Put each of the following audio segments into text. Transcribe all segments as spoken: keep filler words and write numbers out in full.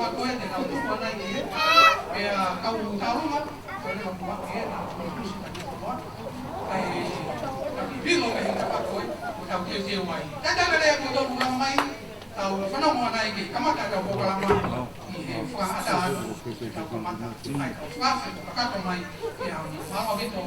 tafaʻaki ko ē te tau tuku ʻanai ki hē. Pea kau tau uma, ko e leva kuo ʻi hē, tau tuku ʻanai ki hē. Kae, kae pipino ke he tafaʻaki ko ē, ko tau teuteu mai. Tata lelei ko tau lava mai, tau fanongo ʻanai ke kamata tau polokalama ʻi he fakaʻatā atu, tau kamata, ʻai tau fakaafe, kakato mai, ia, mau ʻaupito.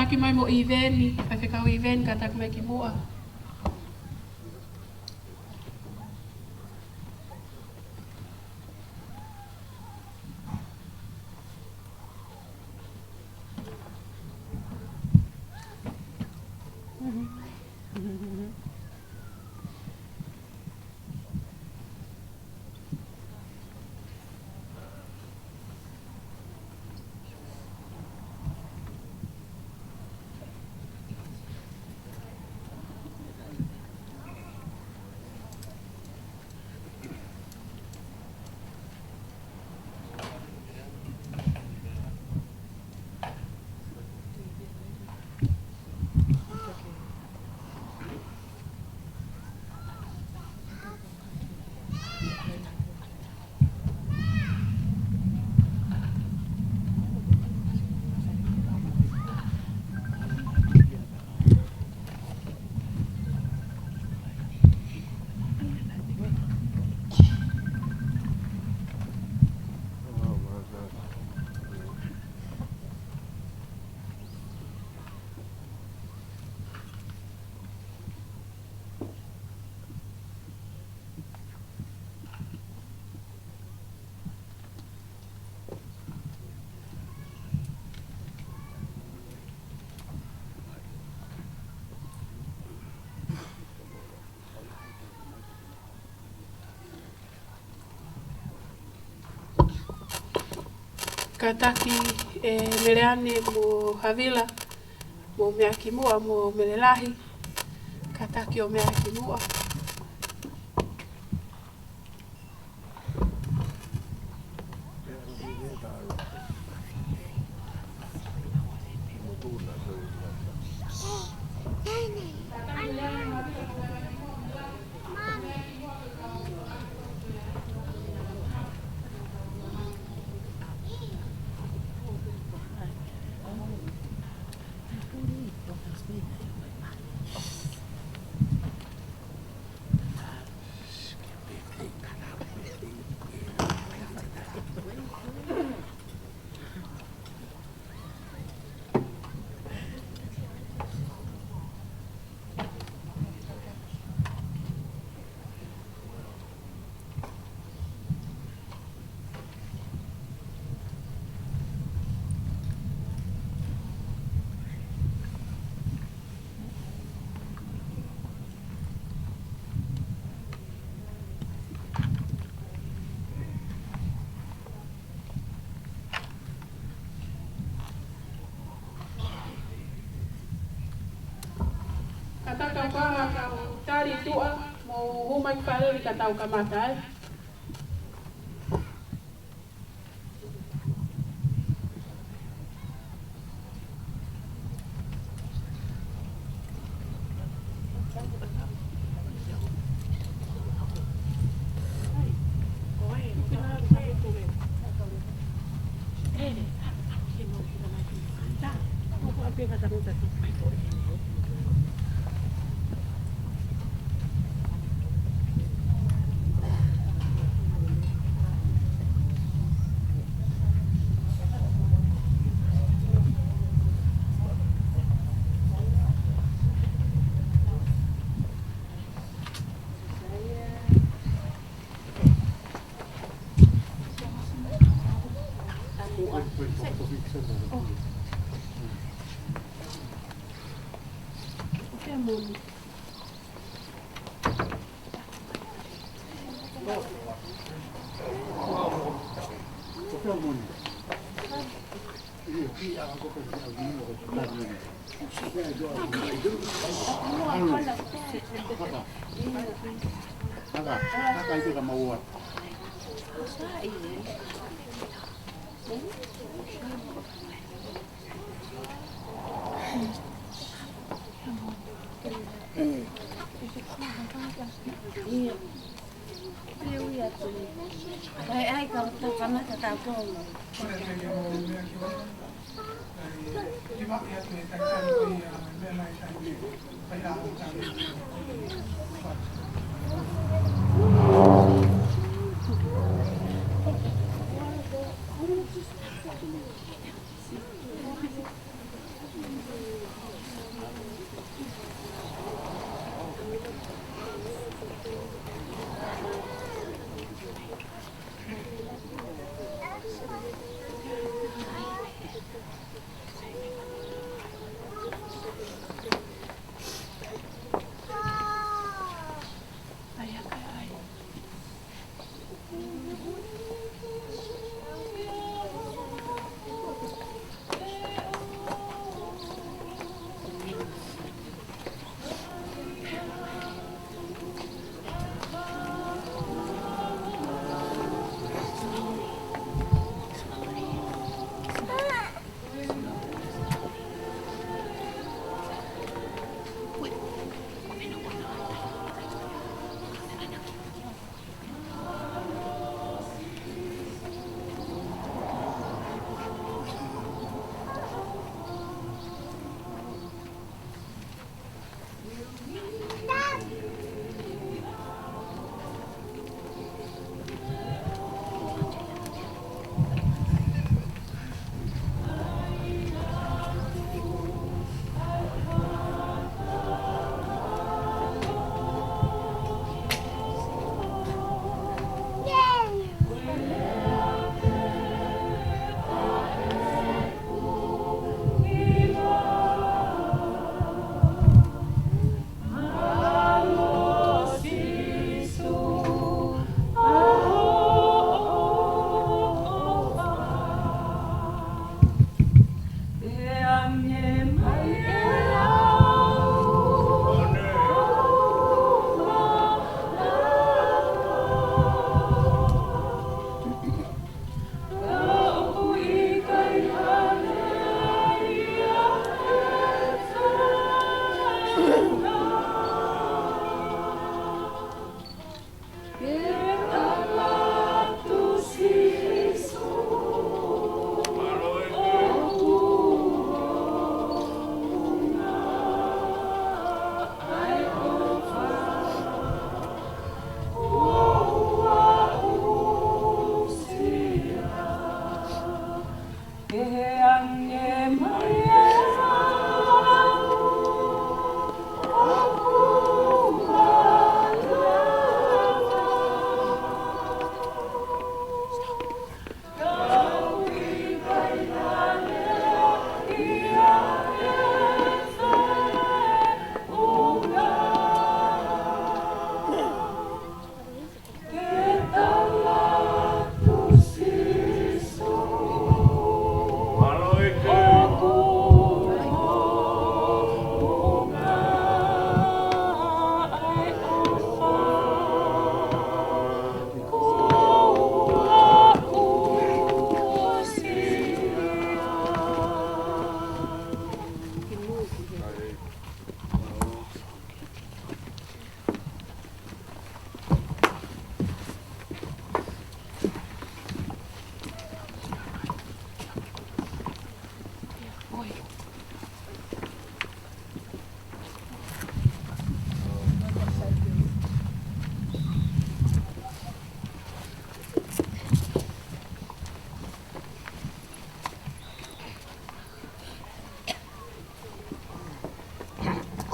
Kātaki mai mo ʻIveni, faifekau ʻIveni, kātaki mai ki muʻa. Kātaki ʻe Meleane mo Havila, mou meʻa ki muʻa, mo Melelahi. Kātaki ʻo meʻa ki muʻa. Kātaki ʻo kau tali tuʻa, mou hū mai ki fale ka tau kamata, ē.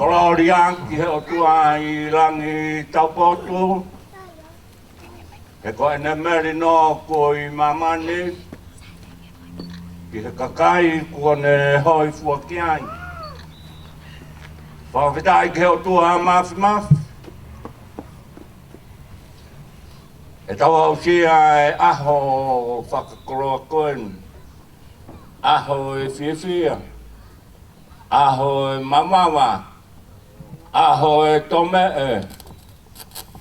Kolōlia ki he ʻOtua ʻi langi taupotu, he ko ʻene melino kuo ʻi māmani, ki he kakai kuo ne hōifua ki ai. Fakafetaʻi ki he ʻOtua Māfimafi, ʻetau aʻusia e ʻaho fakakoloa ko eni, ʻaho e fiefia, ʻaho e mavava, ʻaho e tomeʻe.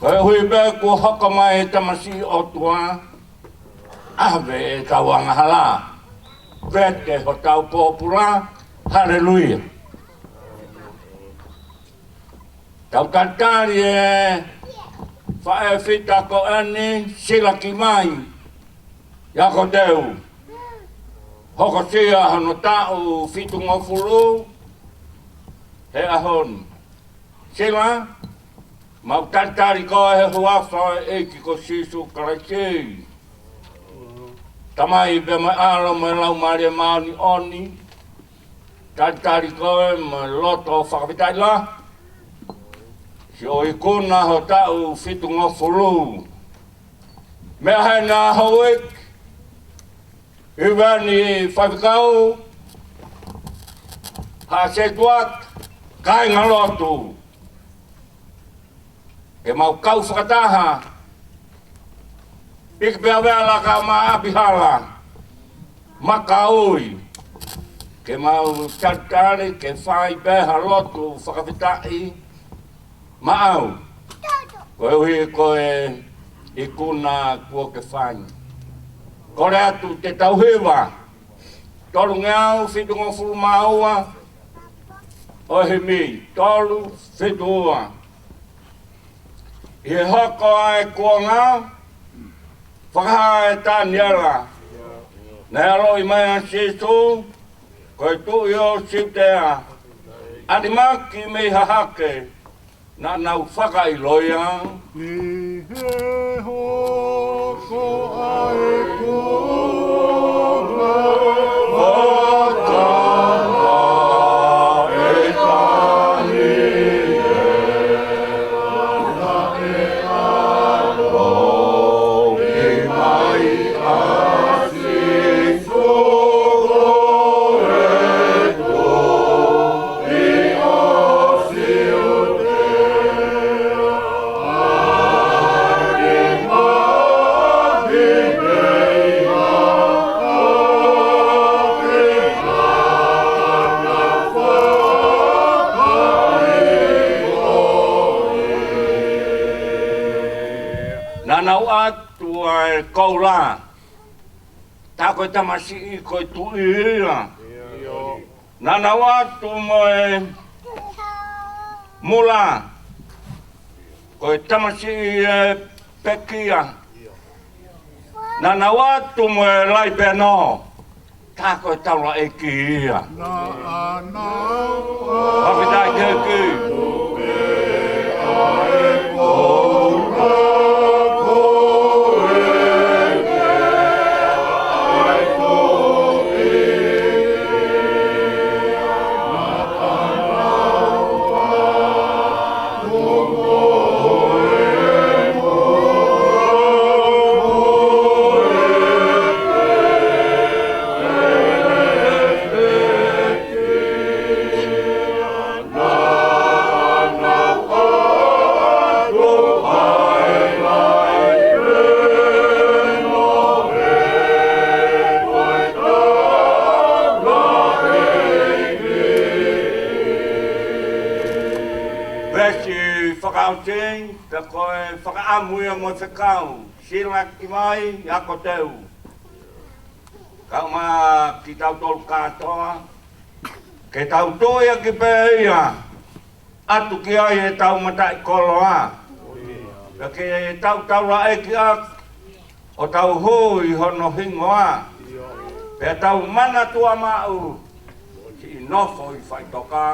Koeʻuhi pē kuo hoko mai e tamasiʻi ʻOtua, ʻave ʻetau angahala, vete hotau pōpula. Haleluia. Tau talitali e faʻē fita ko eni, Sila Kimai Iako Teu, hokosia hono taʻu fitungofulu he ʻaho ni. Sila, mau talitali koe he huafa ʻo e ʻEiki ko Sīsū Kalaisi. Tamai pea mo e ʻAlo mo e Laumālie Māʻoniʻoni, talitali koe mo e loto fakafetaʻi lahi, siʻo ikuna ho taʻu fitungofulu. Meʻa hena houʻeiki, ʻIvani Faifekau, Haʻa Setuata, kāingalotu, ke mau kau fakataha Piki pea vea la ka ma api hala. Makaui. Ke mau tatali, ke fai pē ha lotu fakafetaʻi maʻau. Koeʻuhi ko e ikuna kuo ke fai. Kole atu te tau hiva. Tolungeau fitungofulu mā ua. ʻO e himi, tolu, fitu, ua. ʻI he hoko ʻa e kuonga, fakahā ʻe Taniela. Naʻe ʻaloʻi mai ʻa Sīsū, ko e tuʻi ʻo Siutea. ʻAlimaki mei hahake, naʻa nau fakaʻilo ia. ʻI he hoko ʻa e kuonga, fakahā ʻe Taniela. Naʻa nau ʻatu ʻa e koula. Tā ko e tamasiʻi ko e tuʻi ia. Naʻa nau ʻatu mo e mula. Ko e tamasiʻi ʻe pekia. Naʻa nau ʻatu mo e laipeno. Tā ko e taulaʻeiki ia. Naʻa nau ʻatu. Fakafetaʻi ki he ʻEiki. Veesi fakaʻosi, pea ko e fakaʻamu ia mo e fekau, sila ki mai, ako teu. Kau ma kitautolu kātoa, ke tau tuʻu ia ki pē ia, ʻatu ki ai ʻetau mataʻikoloa. Pea ke tau taulaʻeiki ʻaki ʻo tau hū ʻi hono hingoa. Pea tau manatua maʻu, siʻi nofo ʻi faʻitoka.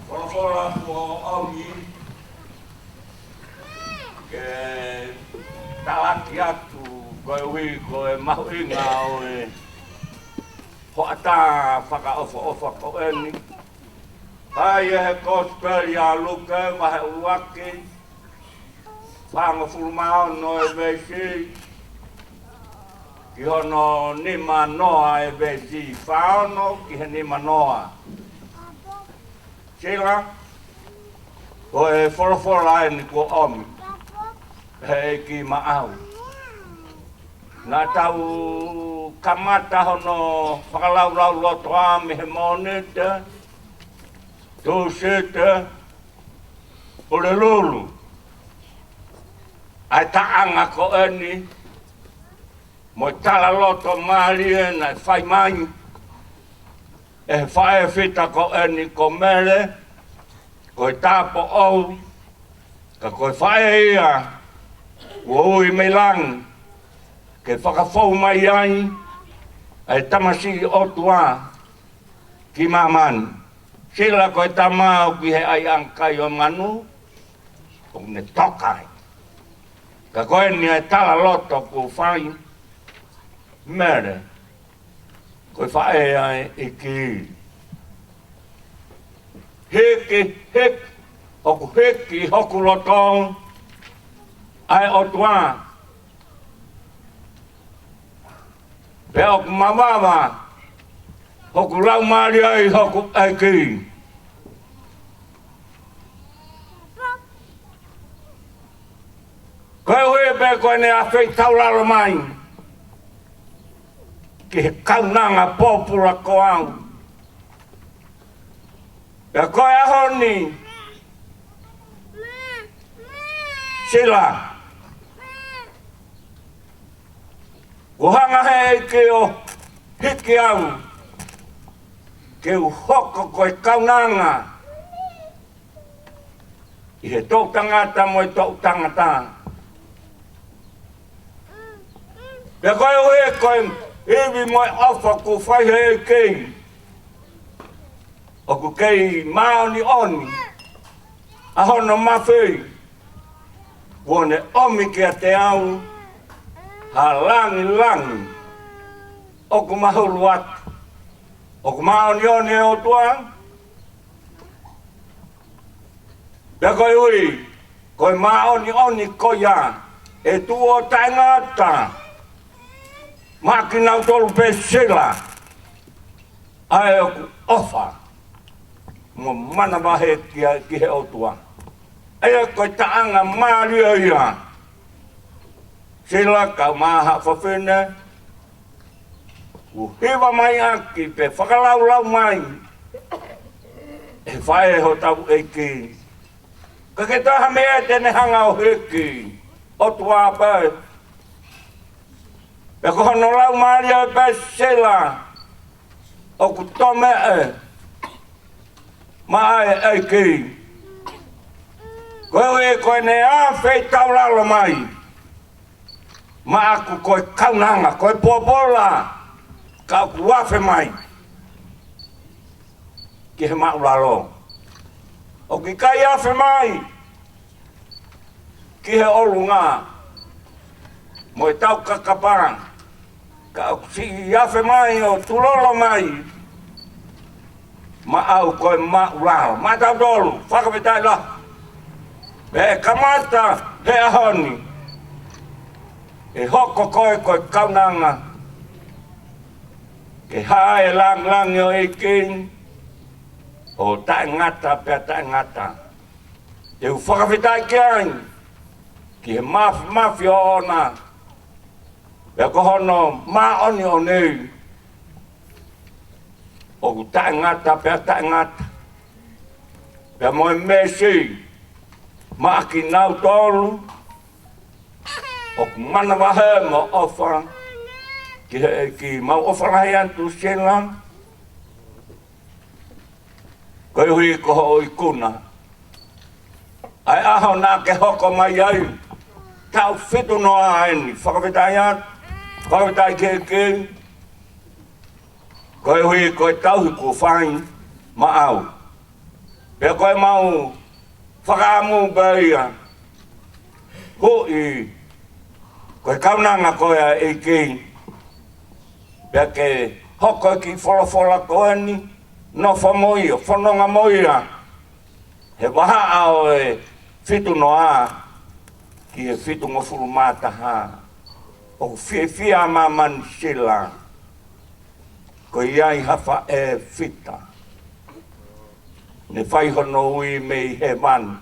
Folofola kuo ʻomi ke talaki atu koeʻuhi ko e mahuʻinga ʻo e hoʻatā fakaʻofoʻofa ko eni. Pea ʻi he Kosipeli ʻa Luke, vahe ʻuluaki, fāngofulu mā ono e veesi, ki hono nima noa e veesi, fā ono ki he nima noa. Sila, ko e folofola eni kuo ʻomi ʻe he ʻEiki maʻau. Naʻa tau kamata hono fakalaulauloto ʻa mei he Mōnite, Tūsite, Pulelulu. ʻa e taʻanga ko eni, mo e talaloto mālie naʻe fai mai ʻe he faʻē fita ko eni ko Mele, ko e tāupoʻou, ka ko e faʻē ia kuo ui mei langi ke fakafou mai ai ʻa e tamasiʻi ʻOtua ki māmani. Sila, ko e tama ʻoku ʻi he ʻaiʻanga kai ʻo e manu, ʻoku ne toka ai. Ka ko eni ʻa e talaloto kuo fai, Mele, ko e faʻē ʻa e ʻEiki. Hiki, hiki, ʻoku hiki hoku loto ʻa e ʻOtua. Pea ʻoku mavava hoku laumālie ʻi hoku ʻEiki. Koeʻuhi pē ko ʻene ʻafeitaulalo mai ki he kaunanga pōpula ko au. Pea ko e ʻaho ni, Sila, kuo hanga ʻe he ʻEiki ʻo hiki au ke u hoko ko e kaunanga ʻi he toʻutangata mo e toʻutangata. Pea koeʻuhi ko e ivi mo e ʻofa kuo fai ʻe he ʻEiki, ʻoku kei māʻoniʻoni ʻa hono mafai, kuo ne ʻomi kiate au ha langilangi ʻoku mahulu atu. ʻOku māʻoniʻoni ʻa e ʻOtua. Pea koeʻuhi ko e māʻoniʻoni ko ia ʻe tuʻu ʻo taʻengata maʻa kinautolu pē, Sila, ʻa ē ʻoku ʻofa mo manavahē ki he ʻOtua. ʻA ia ko e taʻanga mālie ia, Sila, kau maʻa haʻa fafine, kuo hiva mai ʻaki pea fakalaulau mai ʻe he faʻē hotau ʻEiki, ʻikai ke toe ʻi ai ha meʻa te ne hanga ʻo hiki ʻOtua pē. Pea ko hono laumālie pē, Sila, ʻoku tomeʻe maʻa e ʻEiki. Koeʻuhi ko ʻene ʻafeitaulalo mai maʻaku ko e kaunanga, ko e pōpula, ka ʻoku afe mai ki he māʻulalo. ʻOku ʻikai afe mai ki he ʻolunga mo e taukakapa, ka ʻoku siʻi afe mai ʻo tulolo mai maʻau ko e māʻulalo. Maʻatautolu, fakafetaʻi lahi. Pea ʻe kamata he ʻaho ni, ʻe hoko koe ko e kaunanga ke hā e langilangi ʻo e ʻEiki ʻo taʻengata pea taʻengata. Te u fakafetaʻi ki ai, ki he mafimafi ʻoʻona, pea ko hono māʻoniʻoni ʻoku taʻengata pea taʻengata. Pea mo e mēsi maʻa kinautolu ʻoku manavahē mo ʻofa ki he ʻEiki. Mau ʻofa lahi atu, Sila, koeʻuhi ko hoʻo ikuna ʻa e ʻaho naʻa ke hoko mai ai. Taʻu fitu noa eni. Fakafetaʻi atu, fakafetaʻi ki he ʻEiki koeʻuhi ko e tauhi kuo fai maʻau. Pea ko ʻemau fakaʻamu pē ia, huʻi ko e kaunanga ko ia ʻa e ʻEiki, pea ke hoko e kiʻi folofola ko eni, nofo mo ia, fononga mo ia he vahaʻa ʻo e fitu noa ki he fitungofulu mā taha. ʻOku fiefia ʻa māmani, Sila, ko ia ʻi ha faʻē fita ne fai hono ui mei hēvani,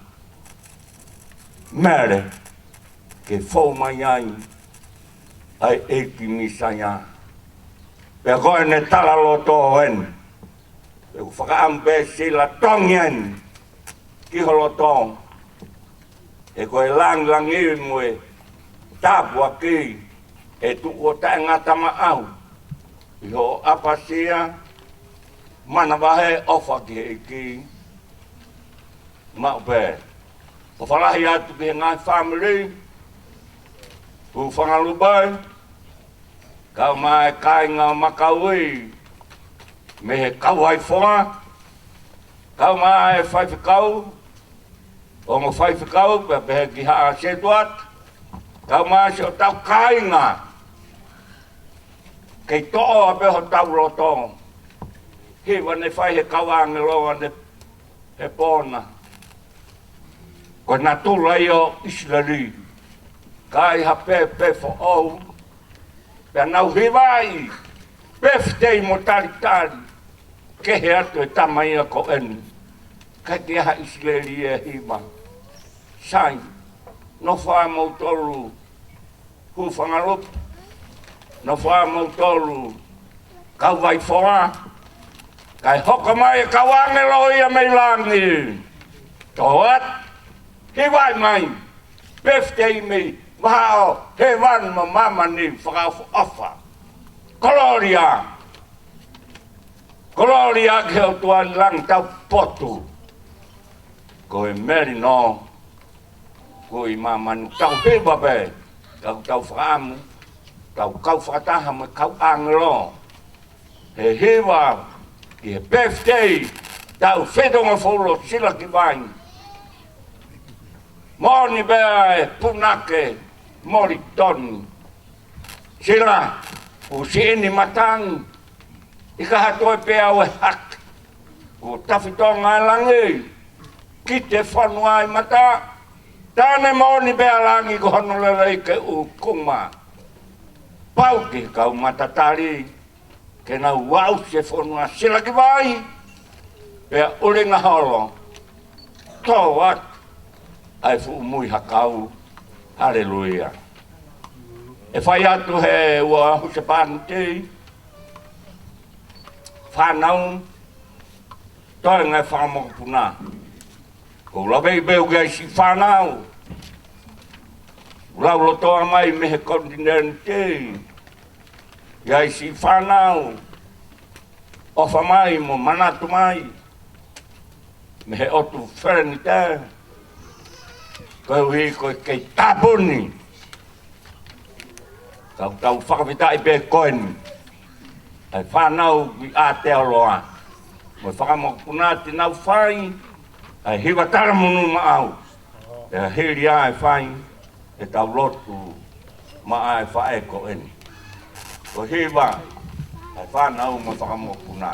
Mele, ke fou mai ai ʻa e ʻEiki Mīsaia. Pea ko ʻene talaloto eni, pea ʻoku fakaʻamu pē, Sila, tongi eni ki ho loto, he ko e langilangi mo e tāpuaki, ʻe tuʻu ʻo taʻengata maʻau ʻi hoʻo ʻapasia, manavahē, ʻofa ki he ʻEiki. Maʻu pē. ʻOfa lahi atu ki he ngaahi fāmili, Hūfangalupe, kae ʻumaʻā e kāinga Makauʻi, mei he Kauvaifoa, kae ʻumaʻā e faifekau, ongo faifekau, pea pehē ki Haʻa Setuata, kae ʻumaʻā siʻotau kāinga, kei toʻo ʻa pē hotau loto. Hiva naʻe fai he kau ʻāngelo ʻanenai he pō na. Ko e natula ia ʻo ʻIsileli. Ka ʻi ha pēpē foʻou, pea nau hivaʻi pefitei mo talitali, kehe atu e tama ia ko eni. Ka ʻikai ke ʻi ai ha ʻIsileli ʻe hiva. Sai, nofo ā moutolu Hūfangalupe, nofo ā moutolu Kauvaifoa, kae hoko mai e kau ʻāngelo ia mei langi. Toʻo atu, hivaʻi mai, pefitei mei vahaʻa ʻo hēvani mo māmani fakaʻofoʻofa. Kolōlia, kolōlia ki he ʻOtua ʻi langi, tau potu. Ko e melino ʻoku ʻi māmani, tau hiva pē, tau, tau fakaʻamu, tau kau fakataha mo e kau ʻāngelo he hiva ki he pefitei taʻu fitungofulu ʻo Silakivai. Moʻoni pē ʻa e punake Molitoni. Sila, ʻoku siʻi ʻene mata ni, ʻikai ha toe peau ʻe hake. Kuo tafitonga e langi, kite fonua ʻi mata, tā ne moʻoni pē ʻa langi ko hono lelei ke ʻūkuma. Pau ki he kau matatali, ke nau aʻusia e fonua Silakivai, pea ʻulinga holo. Toʻo atu ʻa e fuʻu muihakau. Haleluia. ʻE fai atu he ua husepāniti, fānau, toenga e fakamokopuna. ʻOku ou laveʻi pē ʻoku ʻi ai siʻi fānau ʻoku laulotoa mai mei he konitinēniti. ʻI ai siʻi fānau ʻofa mai mo manatu mai mei he ʻotu Felenite, koeʻuhi ko e kei tāpuni. Ka ʻoku tau fakafetaʻi pē ko eni ʻa e fānau ʻi Aotearoa mo e fakamokopuna te nau fai ʻa e hiva talamonū maʻau. Pea hili ʻa e fai, te tau lotu maʻa e faʻē ko eni. Ko e hiva ʻa e fānau mo e fakamokopuna.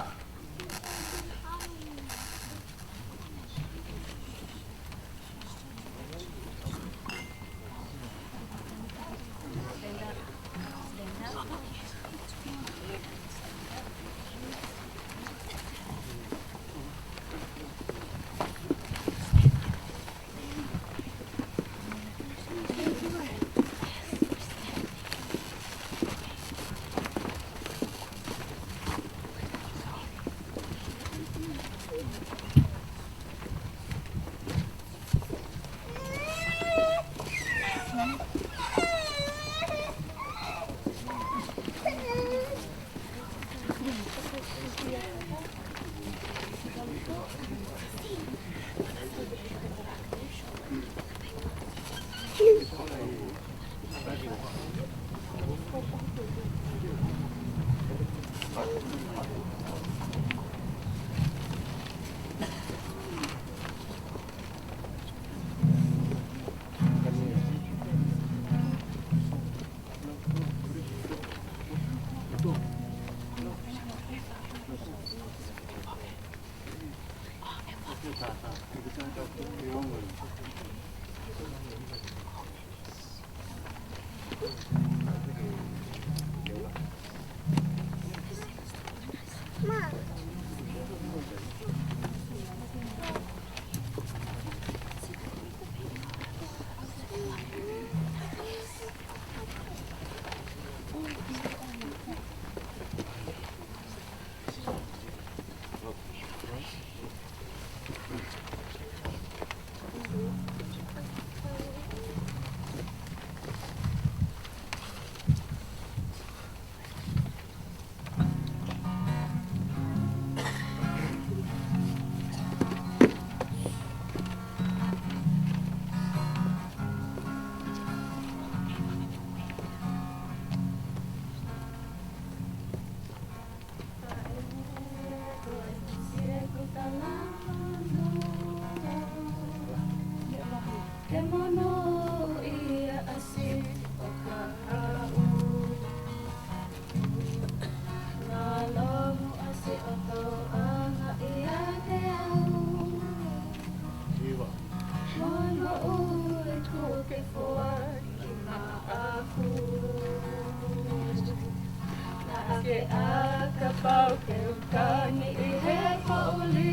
Pea kapau te u kani ʻi he poʻuli,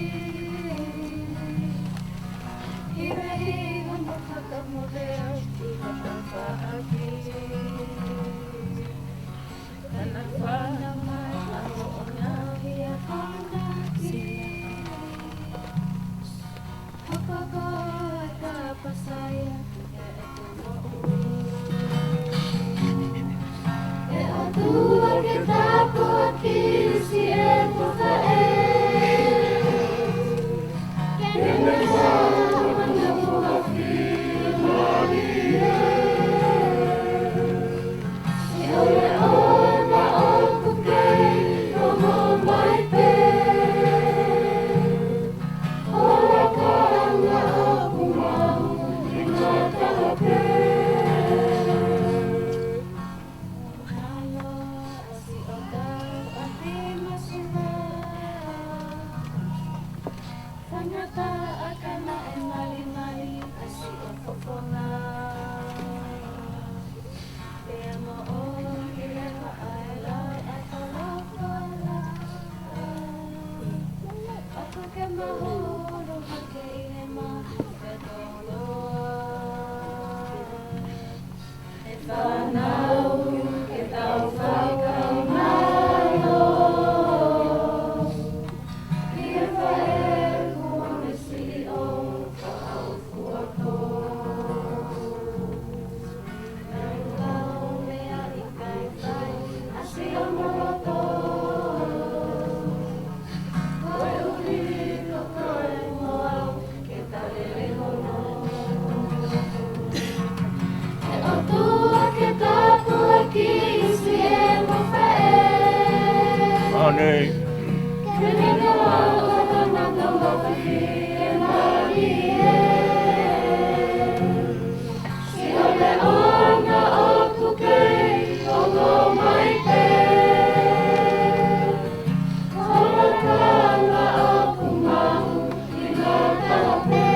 hiveʻi hono fakamolemole ʻi ho tafaʻaki. Ka na fanau mai ʻa hoʻo ngaahi akonaki, hoko koe ko ha pasaia ʻi heʻeku moʻui. ʻE ʻOtua, ke tāpuakiʻi siʻeku faʻē, ke ne maʻu ʻa hono huafi mālie. Siʻo leʻo na ʻoku kei ongo mai pē, ʻo lakanga ʻoku maʻu ʻi ngata pē. Mālō ʻa siʻotau ʻapi masiva, fangata ʻa e kama ʻe malimali ʻa siʻo fofonga. Pea moʻoni leva ʻa e lau ʻa e kolokola, ʻoku ke mahulu hake ʻi he maʻu fetoloa. ʻE fānau, ke tau fakamālō ki he faʻē kuo ne siʻi ʻo faʻauku ako. Naʻa ku lau meʻa ʻikai fai ʻa siʻo moloto, koeʻuhi ko koe mo au ke ta lele hono. ʻE ʻOtua, ke tāpuakiʻi siʻeku faʻē, ʻo ne, ke ne maʻu ʻa hono huafi mālie. Siʻo leʻo na ʻoku kei ongo mai pē, ʻo lakanga ʻoku maʻu ʻi ngata pē.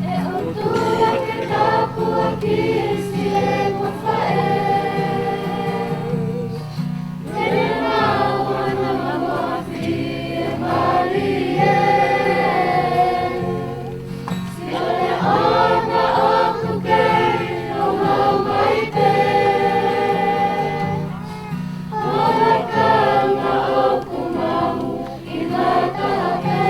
ʻE ʻOtua, ke tāpuakiʻi siʻeku faʻē, ke ne maʻu ʻa hono huafi mālie. Siʻo leʻo na ʻoku kei ongo mai pē, ʻo lakanga ʻoku maʻu ʻi ngata pē.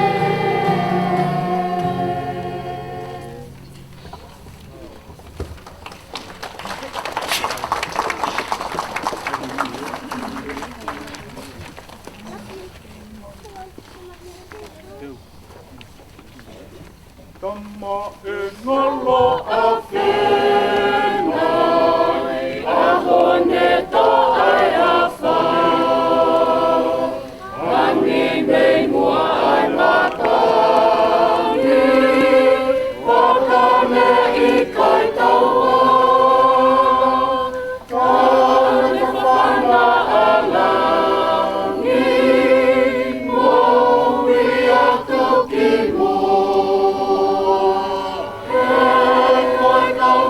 Tama e ngalo a fengai, a hone to ai a fa. Ani mei mua ai matangi, paka me i kai taua. Ka ne fana a langi, mo ui atu ki mua. He ko e kau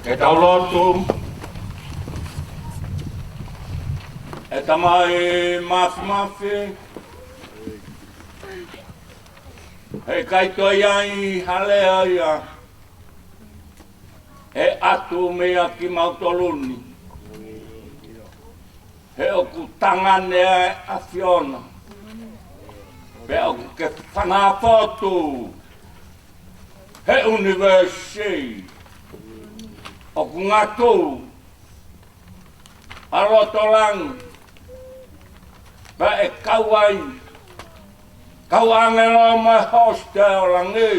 Ke tau lotu. ʻE Tamai Mafimafi, heʻikai toe ʻi ai ha lea ia ʻe ʻatu meia kimautolu ni. He ʻoku tangane ʻa e ʻAfiona, pea ʻoku ke fangafotu he ʻunivēsi. ʻOku ngatu ʻa loto langi, pea ʻe kau ai kau ʻāngelo mo e hosite ʻo langi.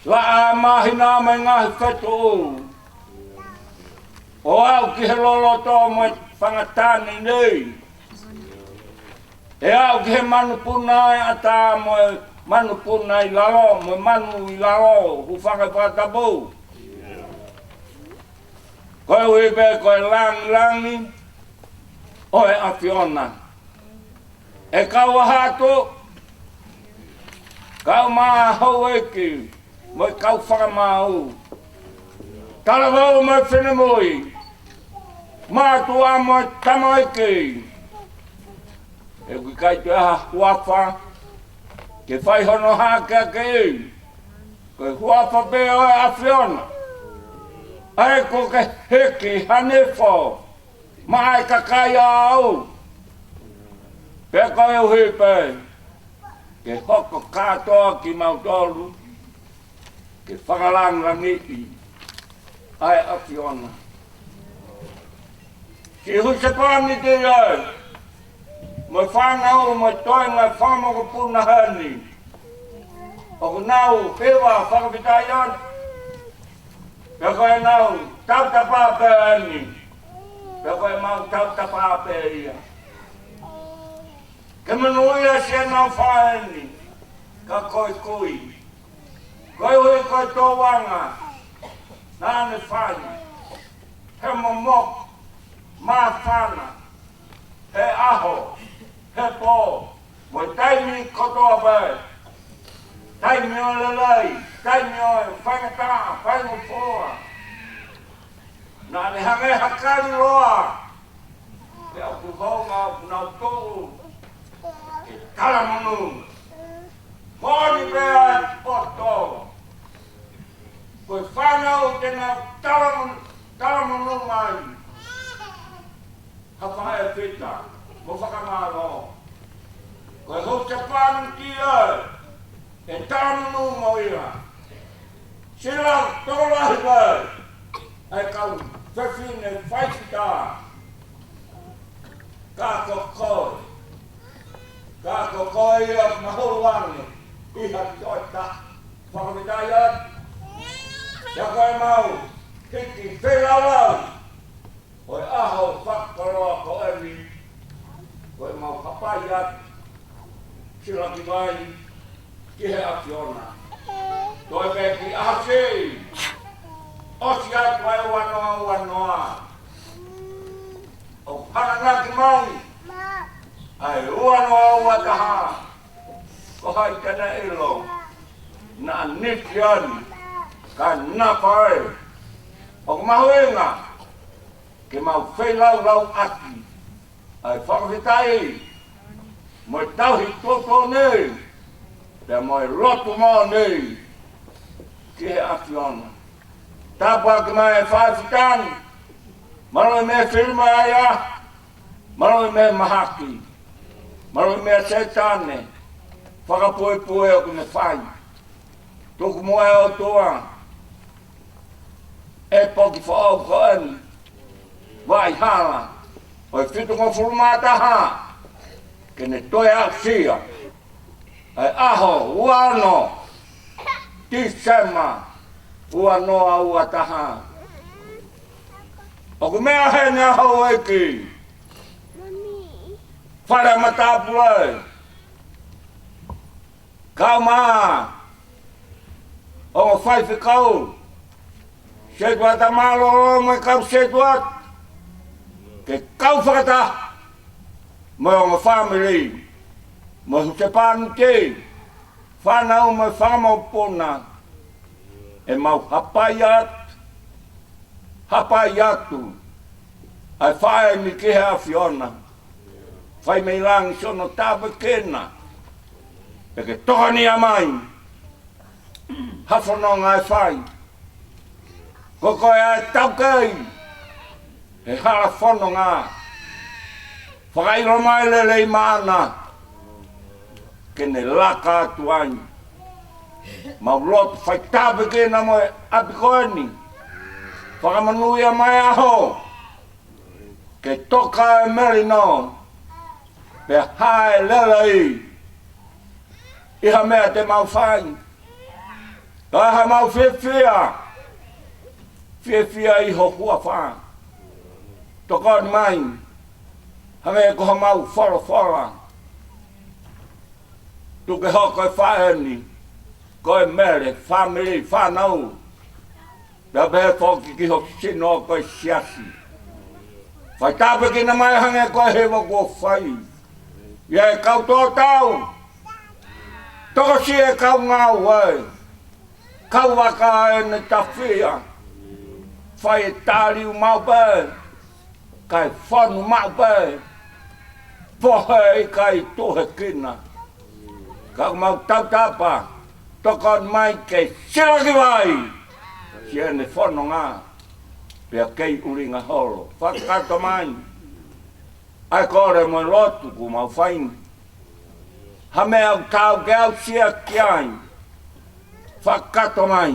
Laʻā māhina mo e ngaahi fetuʻu, ʻo aʻu ki he loloto mo e fanga tane nei, ʻe aʻu ki he manupuna ʻi ʻatā mo e manupuna ʻi lalo mo e manu ʻi lalo, hūfanga he fakatapu. Koeʻuhi pē ko e langilangi ʻo e ʻAfiona. ʻE kau ʻa hato, kau mai houʻeiki mo e kau fakamaau, talavou mo e finemui, mātuʻa mo e tamaiki. ʻOku ʻikai toe ʻi ai ha huafa ke fai hono hākeakiʻi, ko e huafa pē ʻo e ʻAfiona, ʻa ia ʻoku ke hiki ha nifo maʻa e kakai ʻaʻau. Pea koeʻuhi pē ke hoko kātoa kimautolu ke fakalangilangiʻi ʻa e ʻAfiona. Siʻi husepāniti ē, mo e fānau mo e toenga fanga mokopuna heni, ʻoku nau hiva fakafetaʻi atu. Pea ko ʻenau tautapa pē eni, pea ko ʻemau tautapa pē ia. Ke monūʻia siʻenau fāʻeleʻi, ka ko e kui, koeʻuhi ko e tōʻonga naʻa ne fai, he momoko, māfana, he ʻaho, he pō, mo e taimi kotoa pē. Taimi ʻo e lelei, taimi ʻo e faingataʻa, faingofua. Naʻa ne hangē ha kali loa, pea ʻoku hounga ʻoku nau tuʻu ke talamonū. Moʻoni pē ʻa e poto, ko e fānau te nau talamonū, talamonū mai. Ha faʻē fita mo fakamālō. Ko e husepāniti ē, ʻe talamonū mo ia. Sila tokolahi pē ʻa e kau fefine faifita. Ka ko koe, ka ko koe ia mahulu ange ʻi ha toe taha. Fakafetaʻi atu. Pea ko ʻemau hiki feilaulau ʻo e ʻaho fakakoloa ko eni, ko ʻemau hapai atu, silaki mai ki he ʻAfiona. Toe pē ki ʻAsi, ʻosi atu ʻa e ua noa ua noa. ʻOku hanganaki mai ʻa e ua noa ua taha. Ko hai te ne ʻilo naʻa nifi eni, ka naʻa faʻē. ʻOku mahuʻinga ke mau feilaulauʻaki ʻa e fakafetaʻi mo e tauhi tuʻutuʻuni, pea mo e lotu moʻoni ki he ʻAfiona. Tāpuaki mai e faifitani, mālō e meʻa fili mai ai, mālō e meʻa mahaki, mālō e meʻa Sētane, fakapuepue ʻoku ne fai. Tuku muʻa ʻe ʻOtua, ʻe poki foʻou ko eni, vaʻa hala ʻo e fitungofulu mā taha, ke ne toe aʻusia ʻa e ʻaho ua ono Tīsema ua noa ua taha. ʻOku meʻa heni ʻa houʻeiki Fale Matāpule, kau mai ʻo faifekau, setuata mālōlō mo e kau setuata, ke kau fakataha mo e ongo fāmili, mo e husepāniti, fānau mo e fanga mokopuna, ʻE mau hapai atu, hapai atu ʻa e faʻē ni ki he ʻAfiona. Fai mei langi siʻono tāpuekina, pea ke tokoniʻi mai ha fononga ʻe fai. Ko koe ʻa e taukei he hala fononga. Fakaʻilo mai lelei maʻana ke ne laka atu ai. Mau lotu fai tāpuekina mo e ʻapi ko eni. Fakamonūʻia mai ʻa e ʻaho ke toka e melino, pea hā e lelei ʻi ha meʻa te mau fai. Ka ʻi haʻamau fiefia, fiefia ʻi ho huafa. Tokoni mai, hangē ko haʻamau folofola. Tuku ke hoko e faʻē ni ko e mele, fāmili, fānau, pea pehē foki ki ho sino ko e siasi. Fai tāpuekina mai hangē ko e hiva kuo fai. ʻI he kau tōtau, tokosiʻi e kau ngāue, kau vaka ʻene tafia, fai e taliu maʻu pē, kae fonu maʻu pē, fohe ʻikai tuʻu he kina. Ka ʻoku mau tautapa, tokoni mai ke silakivai siʻene fononga, pea kei ʻulinga holo. Fakakakato mai ʻa e kole mo e lotu kuo mau fai ni. Ha meʻa ʻoku taau ke aʻusia ki ai, fakakakato mai,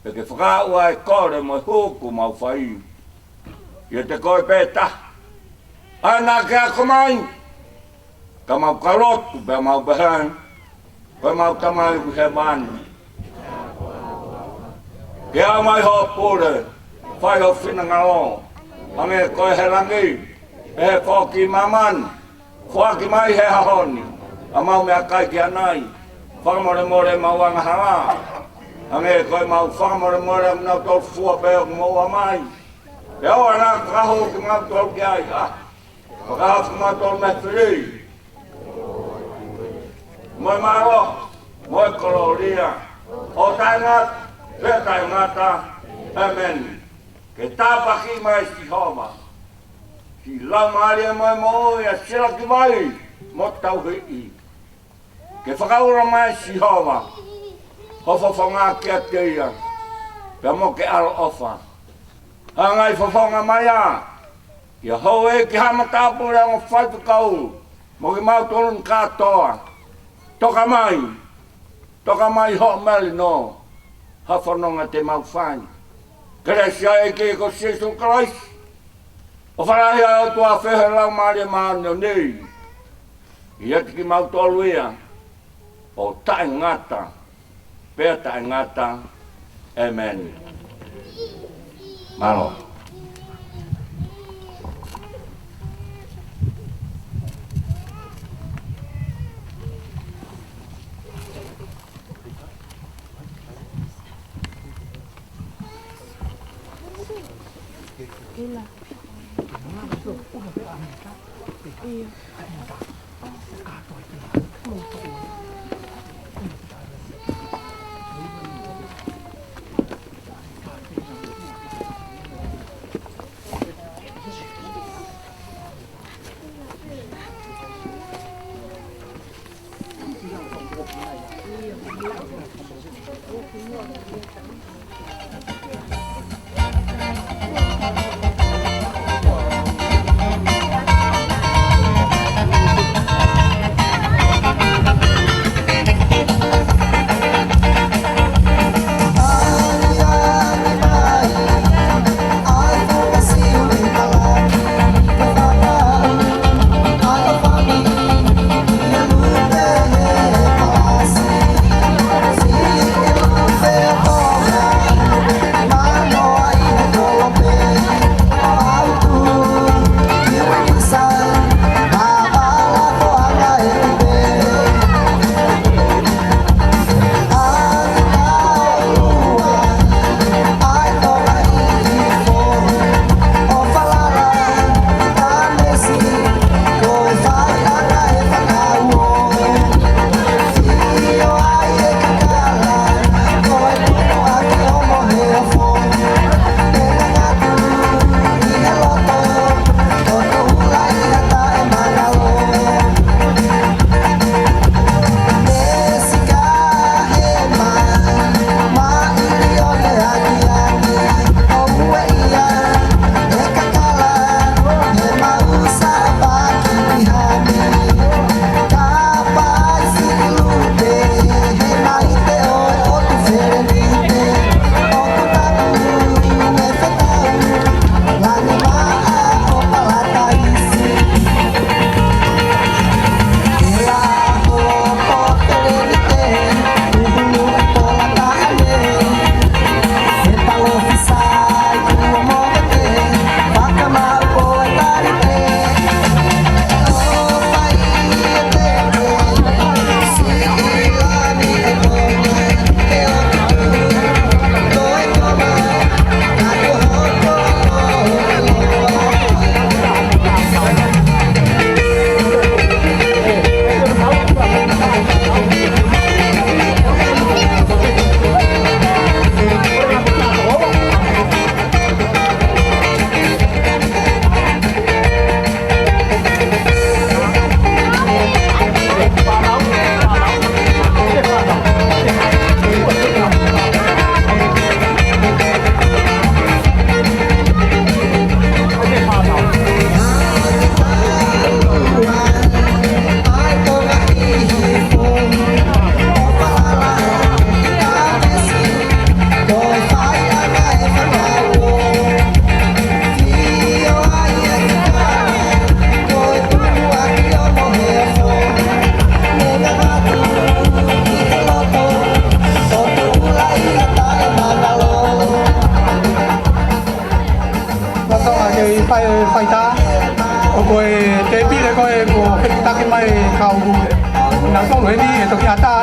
pea ke fakaaʻu ʻa e kole mo e hū kuo mau fai. ʻIate koe pē taha. ʻAi naʻa ke ako mai, ka mau ka lotu pea mau pehē: Ko ʻemau Tamai ʻoku ʻi hēvani, ke aʻu mai hoʻo pule, fai ho finangalo, hangē ko e he langi, pehē foki ʻi māmani. Foaki mai he ʻaho ni haʻamau meʻakai ki ʻanai. Fakamolemole ʻemau angahala, hangē ko ʻemau fakamolemole ʻa kinautolu fua pē ʻoku moʻua mai. Pea ʻoua naʻa ke fakahū kimautolu ki ai, ʻa, fakahā kimautolu mei he fili, mo e mālohi, mo e kolōlia, ʻo taʻengata pea taʻengata. ʻĒmeni. Ke tāpuakiʻi mai Sihova, siʻi Laumālie mo e moʻui, ʻa e silakivai mo e tauhi. Ke fakaʻulo mai Sihova ho fofonga kiate ia, pea mo ke ʻaloʻofa. Hanga ʻo fofonga mai ā ki he houʻeiki, ha matāpule, ongo faifekau, mo kimautolu ni kātoa. Toka mai, toka mai hoʻo melino, ha fononga te mau fai. Kelesi ʻa e ʻEiki ko Sīsū Kalaisi, ʻofa lahi ʻa e ʻOtua, feohi ʻa e Laumālie Māʻoniʻoni, ʻiate kimautolu ia ʻo taʻengata pea taʻengata. ʻĒmeni. Mālō.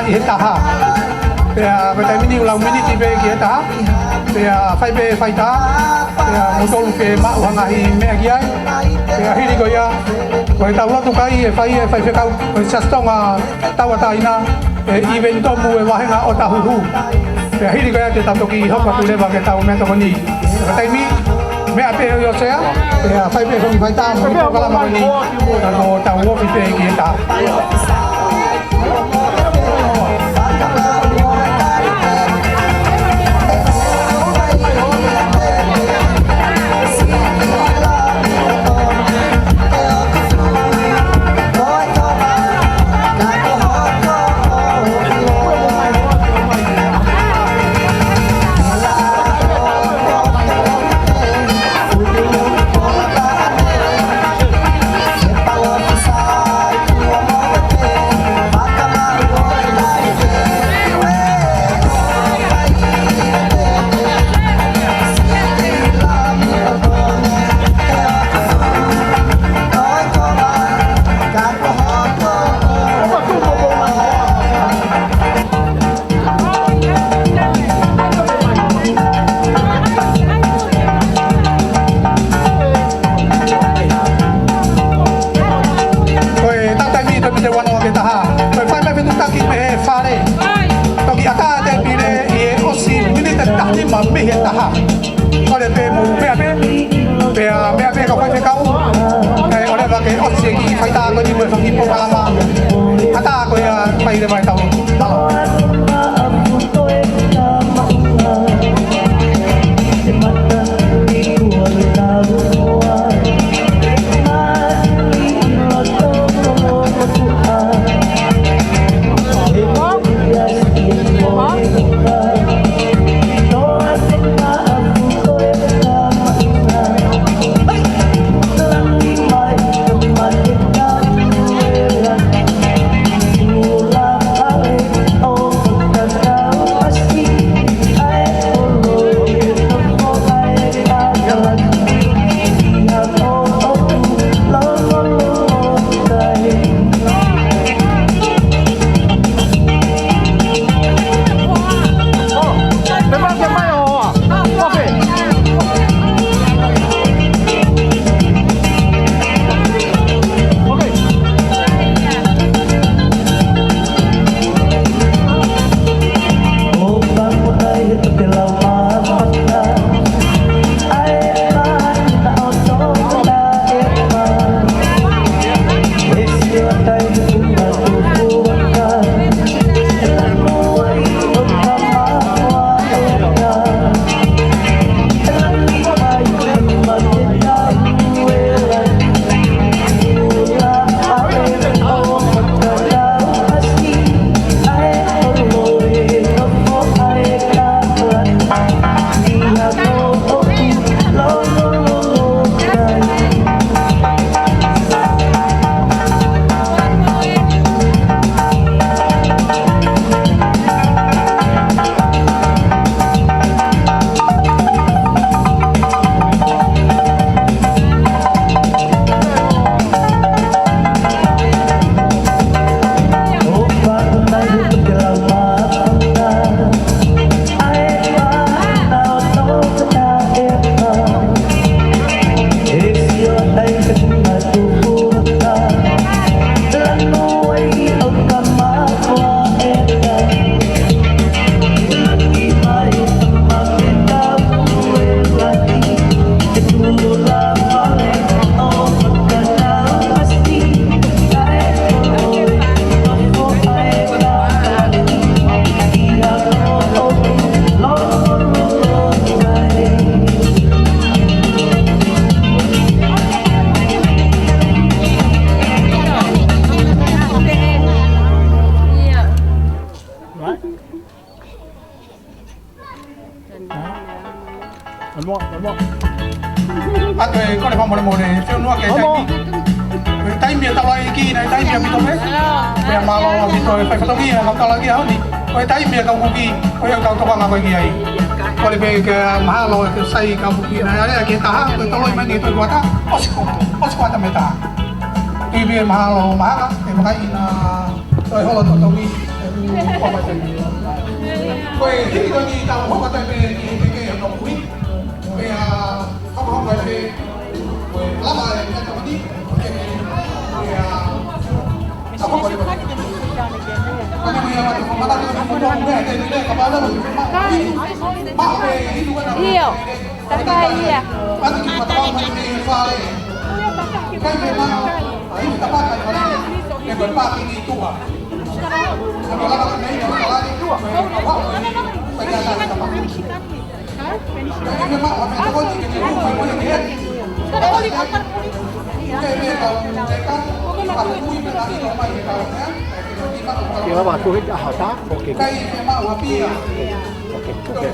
ʻi he taha. Pea ko e taimi ni ʻoku lau miniti pē ki he taha. Pea fai pē faitā. Pea mou tolu ke maʻu ha ngaahi meʻa ki ai. Pea hili ko ia, ko ʻetau lotu kai ʻe fai ʻe he faifekau, ko e Siasi Tonga Tauʻatāina, ʻe ʻi Venitomu ʻe he vāhenga ʻo Tahuhu. Pea hili ko ia te tau toki hoko atu leva ke tau meʻatokoni. Ko e taimi, meʻa pē ʻo Iosea, pea fai pē foki faitā mo e polokalama ko eni, ka ko ʻetau ofi pē ki he taha. Ko ʻetau taimi, taimi te ua noa ki he taha. Ko e fai mai fetuʻutaki mei he fale. Toki ʻatā e tēpile ʻi he ʻosi miniti ʻe taha nima mei he taha. Kole pē mou meʻa pē. Pea meʻa pē kau faifekau. Kae ʻoua leva ke ʻosi e kiʻi faitā ko eni mo e fanga kiʻi polokalama. ʻAtā ko ia, fai leva ʻetau. Mālō. One more, one more. ʻA, ko e kole fakamolemole, fiu noa ke taimi. Ko e taimi ʻa e taloʻi ki, naʻe taimi ʻaupito pē. Pea mālō ʻaupito e fai fatongia, kau tala ki a honi. Ko e taimi ʻa e kau kuki, ko e kau tokanga ko ē ki ai. Kole pē ke mahalo, ke sai kau kuki, naʻe ʻalu ki he taha, ko e toloi mai ni toi kuata, ʻosi ko, ʻosi kuata mei he taha. Tui pē mahalo, mahalo, ʻe makai na, toi holo to toki. Ko e hiki ko eni tau hoko atu pē ki he keke hono kui. Pea hoko hoko pē, ko e lava e mea tamani. Pea tau hoko atu pē. Ko e meʻa ia ʻoku ou manatu ki he mea te mea ka pala. ʻIo. Takai ia. Ke lava atu hita ʻaho tā, ʻoku ke. ʻOku ke.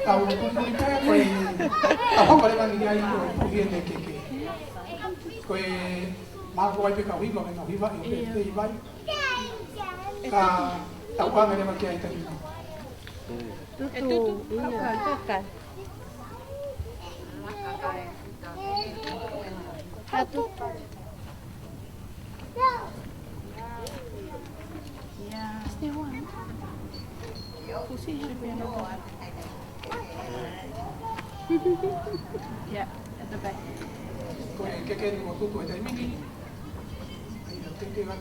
Tau pupuni pē ko e, tau hoko leva ni ai ko e puhi e keke. Ko e mālō ai pē kau hiva, kau hiva, ʻio, pē hiva. Ka tau anga leva ki ai taimi. Tutu, ʻio, kakai. Hatu. Yeah. Stay warm. Pusi, yeah, at the back. Ko e keke ni mo tutu e taimi ni. ʻAi, ʻa keke la.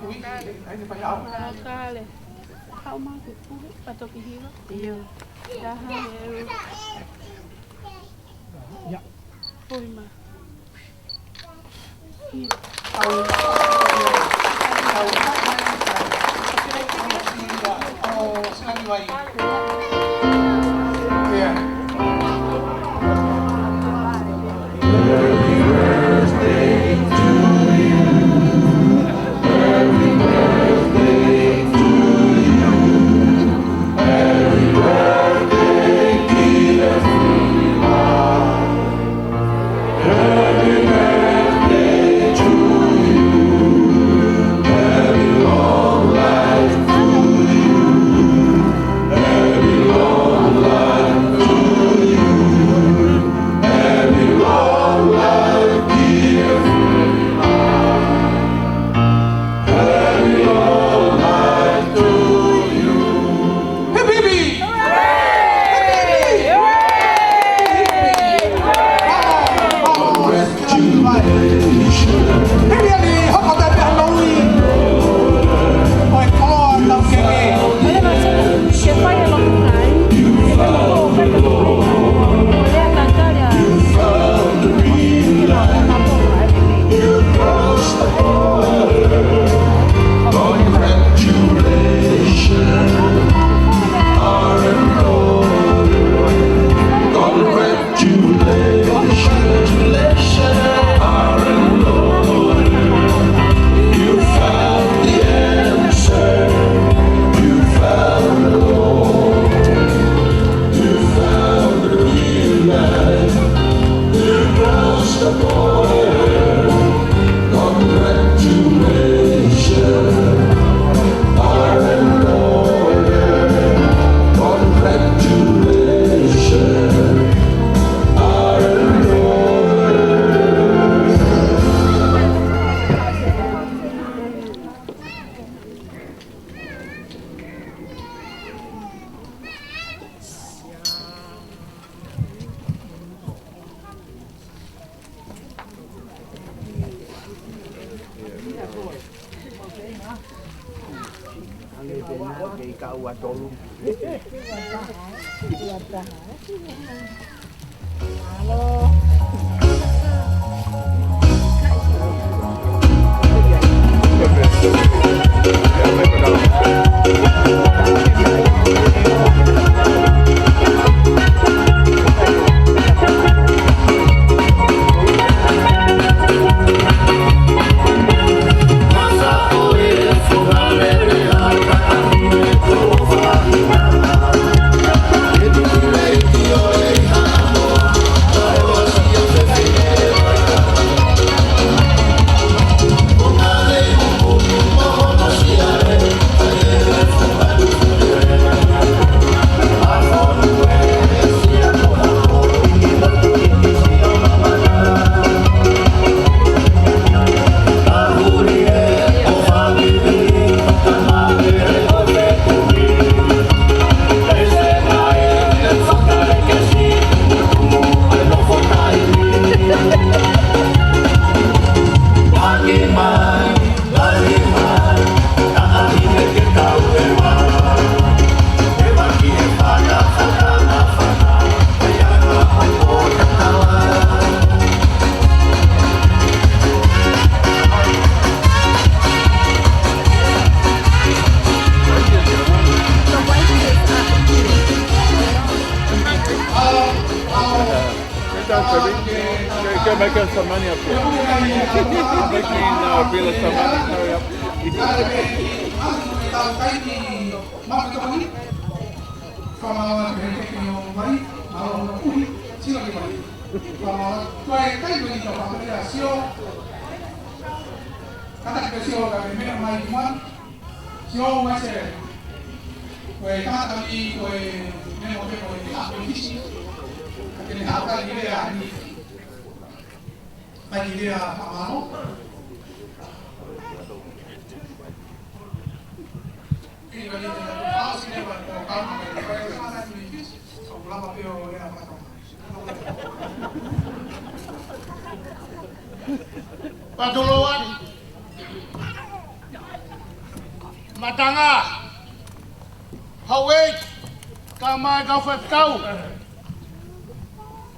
Ui, ʻai ni pai au. Kale. Kau mau ke puhi, pato ki hiva. ʻIo. Taha, e ua. Ia. Poi ma. Kei kaua tolu. Can, can, can, can make us some money up here. Making, uh, Bill some money. Hurry up. Fakamālō atu ki he Tokoni ʻo Vai, mālō hono puhi, Sila ki Vai. Fakamālō atu, ko e kai ko eni ka fakamea sio. Kātaki pē sio ka me mea mai ki mai. Sio mai se. Ko e kātaki ko e mea mo te ko e haʻu e fisi. Ka te ne haʻu ka ki lea ni. Ka ki lea fakamālō. Patuloa. Matanga. Houʻeiki. Kae ʻumaʻā e kau faifekau.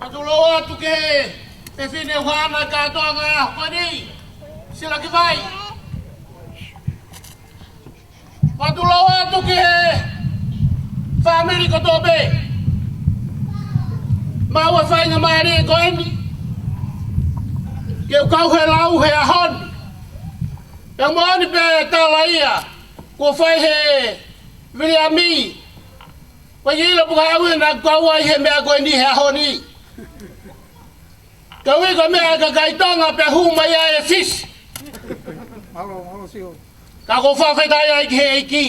Patuloa atu ki he fefine ʻuha ʻa e kātoanga ʻo e ʻaho ko eni. Sila ki Vai. Patuloa atu ki he fāmili kotoa pē. Maʻu e faingamālie ko eni ke u kau he lau he ʻaho ni. Pea moʻoni pē tala ia kuo fai he Viliami. Ko e ʻilo pē ko au ia naʻa ku kau ai he meʻa ko eni he ʻaho ni. Ka ui ko e meʻa ʻa e kakai Tonga pea hū mai ai e fisi. Mālō, mālō sio. Ka ʻoku ou fakafetaʻi ai ki he ʻEiki.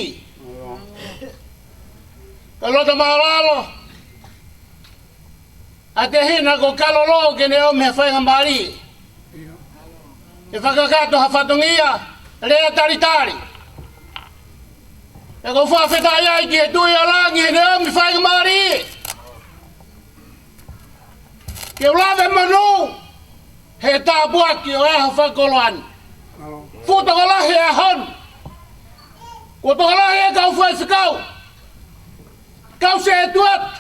Ka loto māʻulalo ʻa e tehina ko Kalolo ke ne ʻomi ha faingamālie ke fakakakato ha fatongia, lea talitali. ʻOku ou fakafetaʻi ai ki he Tuʻi ʻo Langi heʻene ʻomi faingamālie ke u lave monū he tāpuaki ʻo e ʻaho fakakoloa ni. Fuʻu tokolahi e ʻaho ni. Kuo tokolahi e kau faifekau, kau setuata.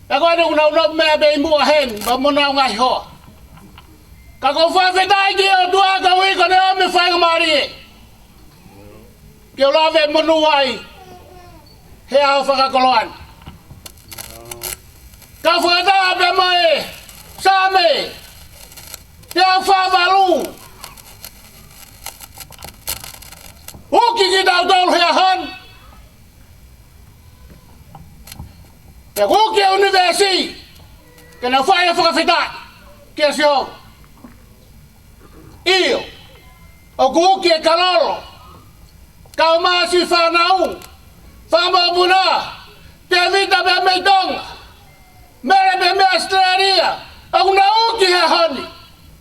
Pea ko ʻene ʻunauna meʻa pē ʻi muʻa heni, pea mo ʻenau ngaahi hoa. Ka ʻoku ou fakafetaʻi ki he ʻOtua ka ui ko ʻene ʻomi faingamālie ke u lave monū ai he ʻaho fakakoloa ni. Ka fakataha pē mo e Saame teau fā valu. Uki kitautolu he ʻaho ni pea uki e ʻunivēsi ke nau fai e fakafetaʻi kia Sihova. ʻIo, ʻoku uki e Kalolo, kau mai siʻi fānau, fanga mokopuna, Tēvita pea mei Tonga, Mele pea mei ʻAositelēlia, ʻoku nau uki he ʻaho ni.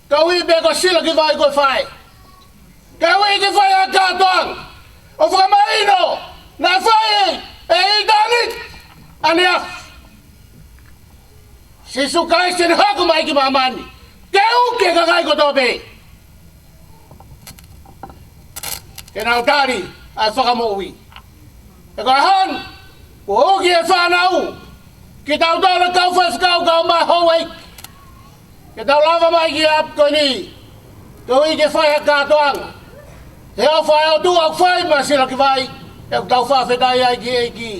Ka ui pē ko Sila ki Vai ko e fai. Ka ui ke fai ʻa e kātoanga ʻo fakamahino naʻe fai ʻe ʻitāniti ʻaneafi. Sīsū Kalaisi ne hoko mai ki māmani ke uki e kakai kotoa pē. ke nau tali ʻa e fakamoʻui. He ko e hon, kuo uki e fānau, kitautolu kau faifekau, kau mai houʻeiki, ke tau lava mai ki he ʻapi ko eni, ke ui ke fai ha kātoanga. He ʻofa ʻa e ʻOtua ʻoku fai maʻa Silakivai, ʻoku tau fakafetaʻi ai ki he ʻEiki.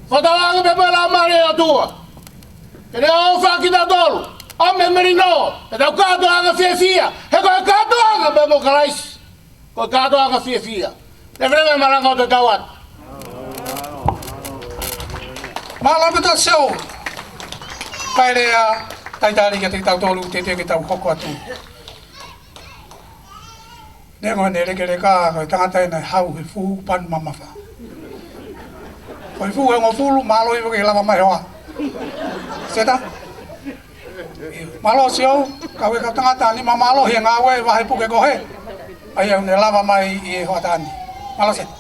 Fakatauange pē mo e Laumālie ʻo e ʻOtua ke ne ʻofa kitautolu, ʻo meʻa melino ʻetau kātoanga fiefia, he ko e kātoanga pē mo Kalaisi, ko e kātoanga fiefia. Leveleva e malanga ʻo tatau atu. Mālō ʻaupito Siou. Kae lea, talitali kiate kitautolu, teʻeki ke tau hoko atu. Neongo ʻene lekeleka, ko e tangata ena ʻe hau he fuhu panu mamafa. Ko e fuhu ʻe hongofulu, mālō ia ke lava mai hoa. Seta? Mālō Siou, kau e kau tangata ni, mālō he ngāue, vahe puke kohe. ʻA ia ʻoku ne lava mai ʻi he hoʻatā ni. Mālō Seta.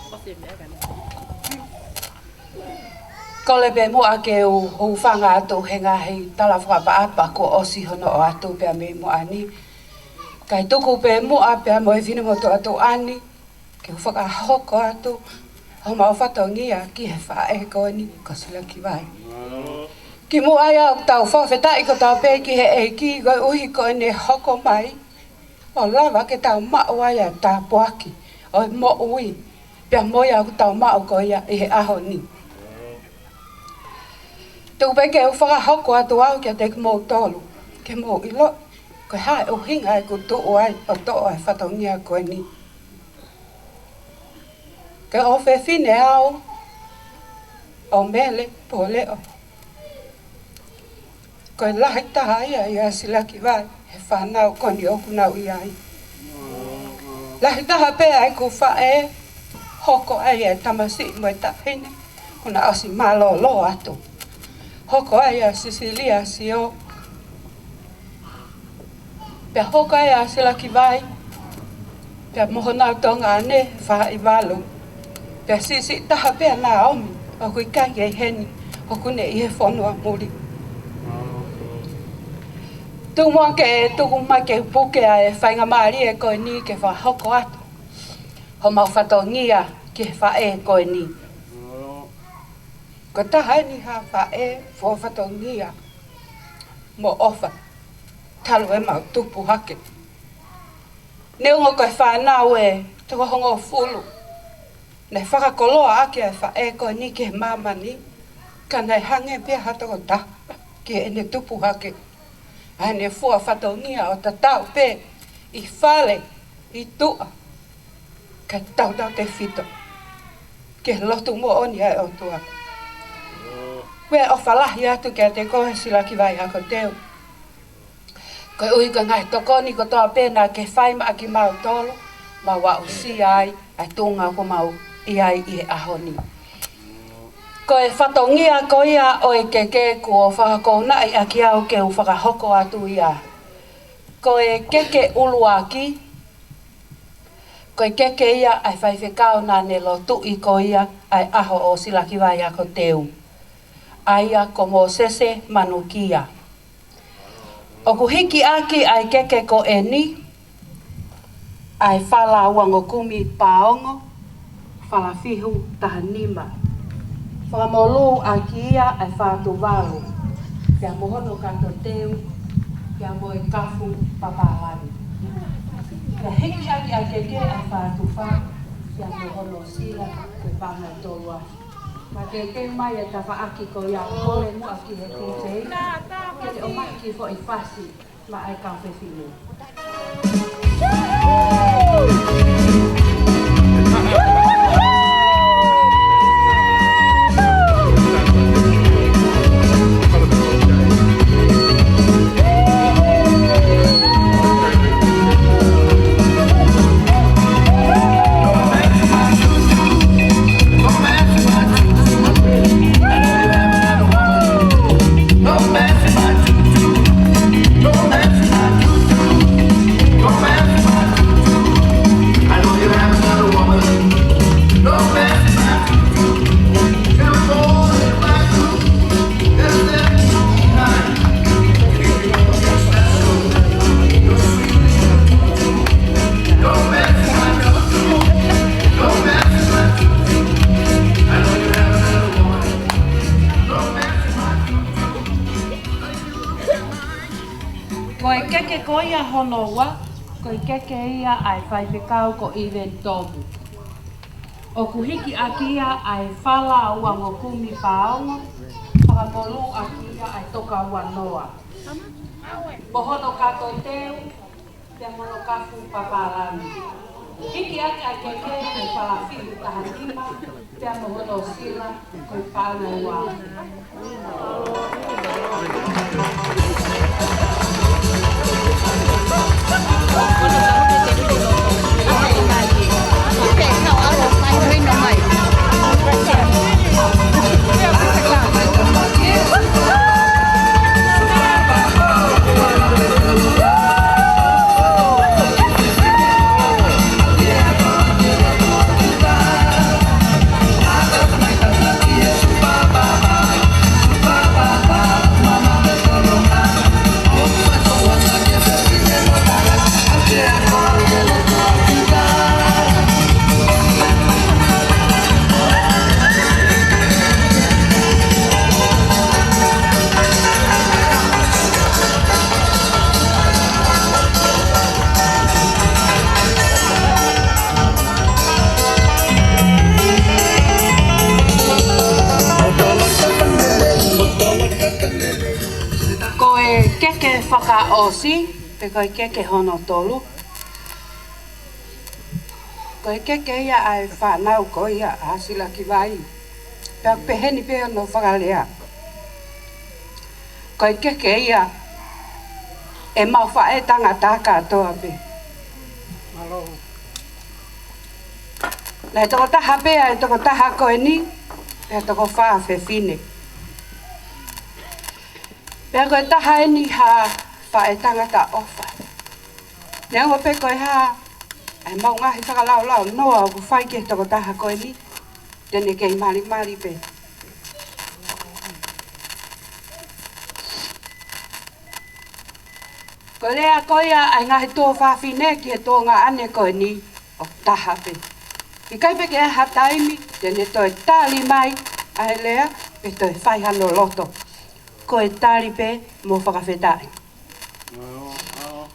Kole pē muʻa ke u hūfanga atu he ngaahi tala fakaʻapaʻapa kuo ʻosi hono ʻoatu pea mei muʻa ni. Kae tuku pē muʻa pea mo e finemotuʻa atu ʻa eni, ke u fakahoko atu homau fatongia ki he faʻē ko eni ko Silakivai. Kimuʻa ia ʻoku tau fakafetaʻi kotoa pē ki he ʻEiki koeʻuhi ko ʻene hoko mai ʻo lava ke tau maʻu ai ʻa e tāpuaki ʻo e moʻui, pea mo ia ʻoku tau maʻu ko ia ʻi he ʻaho ni. Tuku pē ke u fakahoko atu au kiate kimoutolu, ke mou ʻilo ko e hā e ʻuhinga ʻeku tuʻu ai ʻo toʻo e fatongia ko eni. Ko e ʻofefine au ʻo Mele Poleʻo. Ko e lahi taha ia ʻia Silakivai he fānau ko eni ʻoku nau ʻi ai. Lahi taha pē ʻeku faʻē, hoko ai e tamasiʻi mo e taʻahine, kuo na ʻosi mālōlō atu. Hoko ai ʻa Sisilia Siou, pea hoko ai ʻa Silakivai, pea mo honau tuongaʻane, faʻahi valu. Pea siʻisiʻi taha pē ʻa Naomi, ʻoku ʻikai kei heni, ʻoku ne ʻi he fonua muli. Tuku muʻa ke tuku mai ke u puke ʻa e faingamālie ko eni ke fakahoko atu homau fatongia ki he faʻē ko eni. Ko e taha eni ha faʻē fuofua fatongia mo ʻofa talu ʻemau tupu hake. Neongo ko e fānau ʻe toko hongofulu naʻe fakakoloa ʻaki ʻa e faʻē ko eni ki he māmani, ka naʻe hangē pē ha tokotaha ki heʻene tupu hake. ʻA ʻene fuofua fatongia ʻo tatau pē ʻi fale, ʻi tuʻa, kae tautautefito ki he lotu moʻoni ʻa e ʻOtua. Ko e ʻofa lahi atu kiate koe Silakivai Hakoteu, koeʻuhi ko e ngaahi tokoni kotoa pē naʻa ke fai maʻa kimautolu, mau aʻusia ai ʻa e tuʻunga ʻoku mau ʻi ai ʻi he ʻaho ni. Ko e fatongia ko ia ʻo e keke kuo fakakounaʻi ʻaki au ke u fakahoko atu ia. Ko e keke ʻuluaki, ko e keke ia ʻa e faifekau naʻa ne lotuʻi ko ia ʻa e ʻaho ʻo Silakivai Hakoteu, ʻa ia ko Mōsese Manukia. ʻOku hiki ʻaki ʻa e keke ko eni ʻa e fala uangokumi paongo, fala fihu taha nima. Fakamolū ʻaki ia ʻa e fā tuvalu, pea mo hono kato teu, pea mo e kafu papālangi. Pea hiki ʻaki ʻa e keke ʻa e fā tufa, pea mo hono sila ko e paʻanga ʻe tolu afe. Ka ke kei mai e tafaʻaki ko ia, kole muʻa ki he DJ ke ne ʻomai e kiʻi foʻi fasi maʻa e kau fefine. Ia hono ua, ko e keke ia ʻa e faifekau ko ʻIveni Tomu. ʻOku hiki ʻaki ia ʻa e fala uangokumi pāongo, fakamolū ʻaki ia ʻa e toka ua noa. Mo hono kato teu, pea mo hono kafu papālangi. Hiki ʻaki ʻa e keke ʻa e fala fihu taha nima, pea mo hono sila ko e paʻanga ua. Ko e keke fakaʻosi, pe ko e keke hono tolu. Ko e keke ia ʻa e fānau ko ia ʻa Silakivai. Pea peheni pē hono fakalea. Ko e keke ia ʻemau faʻētangata kātoa pē. Naʻe toko taha pē ʻa e tokotaha ko eni, pea toko fā fefine. Pea ko e taha eni ha faʻētangata ʻofa. Neongo pē ko e hā ʻa ʻemau ngaahi fakalaulaunoa ʻoku fai ki he tokotaha ko eni, te ne kei malimali pē. Ko e lea ko ia ʻa e ngaahi tuofāfine ki he tuongaʻane ko eni ʻoku taha pē. ʻIkai pē ke ʻi ai ha taimi te ne toe tali mai ʻa e lea pe toe fai hano loto. Ko e tali pē mo fakafetaʻi.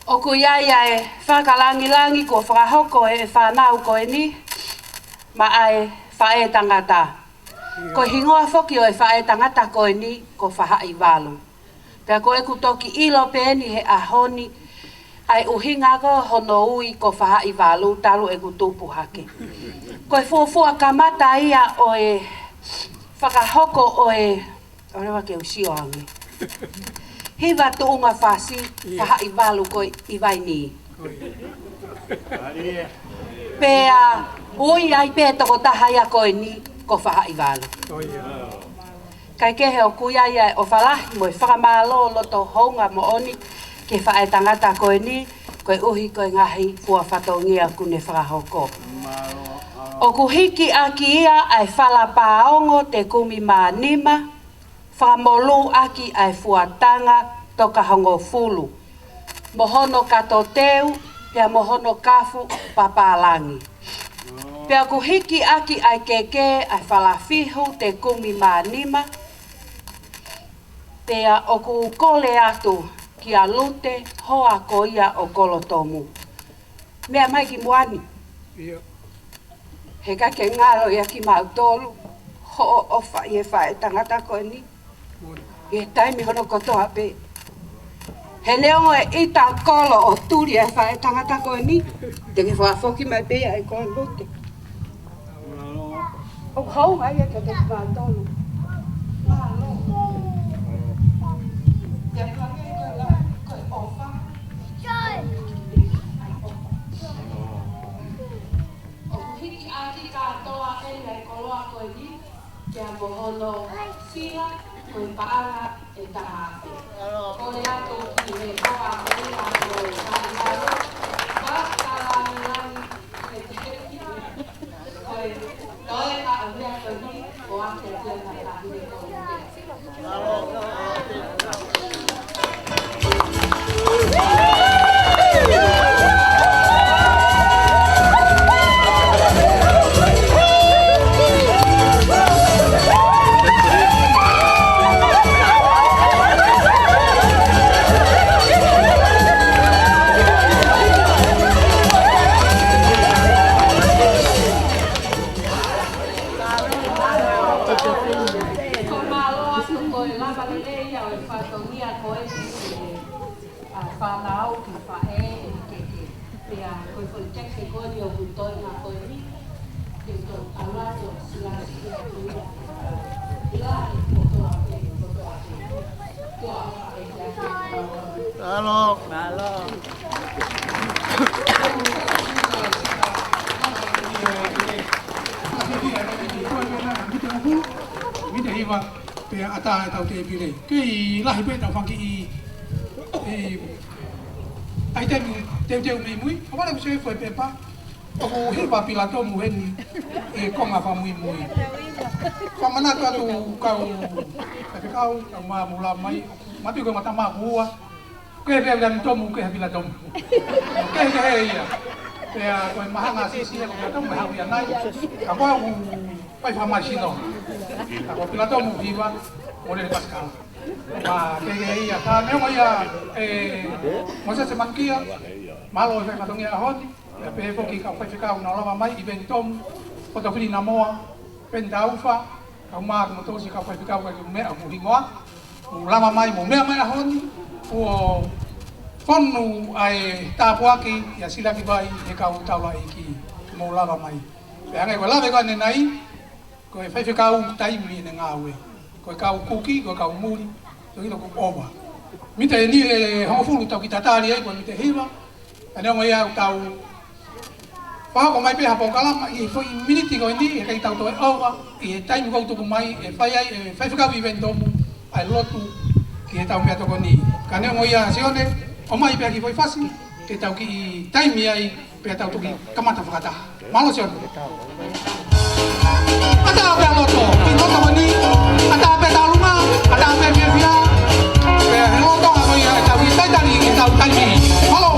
ʻOku ʻi ai ʻa e fakalāngilangi kuo fakahoko ʻe he fānau ko eni maʻa e faʻētangata. Ko e hingoa foki ʻo e faʻētangata ko eni ko Fahaʻivalu. Pea ko ʻeku toki ʻilo pē eni he ʻaho ni ʻa e ʻuhinga ko hono ui ko Fahaʻivalu talu ʻeku tupu hake. Ko e fuofua kamata ia ʻo e fakahoko ʻo e, ʻoua leva ke u sio ange. Hiva tuʻunga fasi, Fahaʻivalu ko ʻIvaini. Pea ui ai pē tokotaha ia ko eni ko Fahaʻivalu. Kae kehe ʻoku ʻi ai ʻa e ʻofa lahi mo e fakamālō loto hounga moʻoni ki he faʻētangata ko eni, koeʻuhi ko e ngaahi fua fatongia kuo ne fakahoko. ʻOku hiki ʻaki ia ʻa e fala pāongo te kumi mā nima, fakamolū ʻaki ʻa e fuatanga toka hongofulu, mo hono kato teu, pea mo hono kafu papālangi. Pea ʻoku hiki ʻaki ʻa e keke ʻa e fala fihu te kumi mā nima, pea ʻoku kole atu kia Lute, hoa ko ia ʻo Kolotomu. Meʻa mai ki muʻa ni. He ʻikai ke ngalo ia kimautolu hoʻo ʻofa ʻi he faʻētangata ko eni ʻi he taimi hono kotoa pē. He neongo e ʻita kolo ʻo tuli e faʻētangata ko eni, te ke fakafoki mai pē ia ʻe koe Lute. ʻOku hounga ia kiate kimautolu. Mālō. Ia, ko e ʻofa. ʻOku hiki ʻaki kātoa ʻeni ʻa e koloa ko eni, pea mo hono sila ko e paʻanga ʻe taha afe. Kole atu ki he hoa ko ia ko Fahaʻivalu, fakalangilangi ki he teʻeki ko e toe maʻu ia ko eni, ko ake tia na tahi ko ia. Mālō. Mālō. Miniti hiva, pea ʻatā ʻetau tēpile. Kei lahi pē ʻetau fanga kiʻi, ʻi, ʻaitemi teuteu mei mui. ʻOku vale kuo ʻosi fai pepa. ʻOku hiva Pilatomu heni ʻi he konga fakamuimui. Fakamanatu atu kau faifekau, kau mā mula mai. Matu ko e mata mā kuua. Ke he Pilatomu, ke he Pilatomu. Ke he, ke he ia. Pea ko e mahanga sisi ko Pilatomu, me hau ia nai. Ka ko au fai fakamāsino. Ka ko Pilatomu hiva, mo le pasikala. Ma ke he ia. Ka neongo ia, e, Mosese Manukia, mālō e fai fatongia ʻaho ni. Pea pehē foki kau faifekau naʻa nau lava mai, ʻIveni Tomu, Potofili Namoa, Peni Taufa, kau mā mo tosi kau faifekau ka ki meʻa mo hingoa, mo lava mai mo meʻa mai ʻaho ni, kuo fonu ai tāpuaki ʻia Silaki Vai he kau taulaʻeiki mo lava mai. Pea hangē ko e lave ko eni nai, ko e faifekau taimi ʻene ngāue. Ko e kau kuki, ko e kau muli, toki loko ova. Miniti ʻe hongofulu tau kiʻi tatali ai, ko e miniti hiva. Ka neongo ia ʻoku tau fakahoko mai pē ha polokalama ʻi he foʻi miniti ko eni, he ʻikai tau toe ova, ʻi he taimi ʻoku tuku mai, ʻe fai ai, ʻe faifekau ʻIveni Tomu, ʻa e lotu ki heʻetau meʻatokoni. Ka neongo ia Sione, ʻomai pē ha kiʻi foʻi fasi, ke tau kiʻi taimi ai, pea tau toki kamata fakataha. Mālō Sione. ʻAtā pē ʻa loto, kiʻi loto ko eni, ʻatā pē tau lunga, ʻatā pē fiefia, pea he loto ʻa ko ia ʻetau kiʻi talitali, ʻetau taimi. Mālō.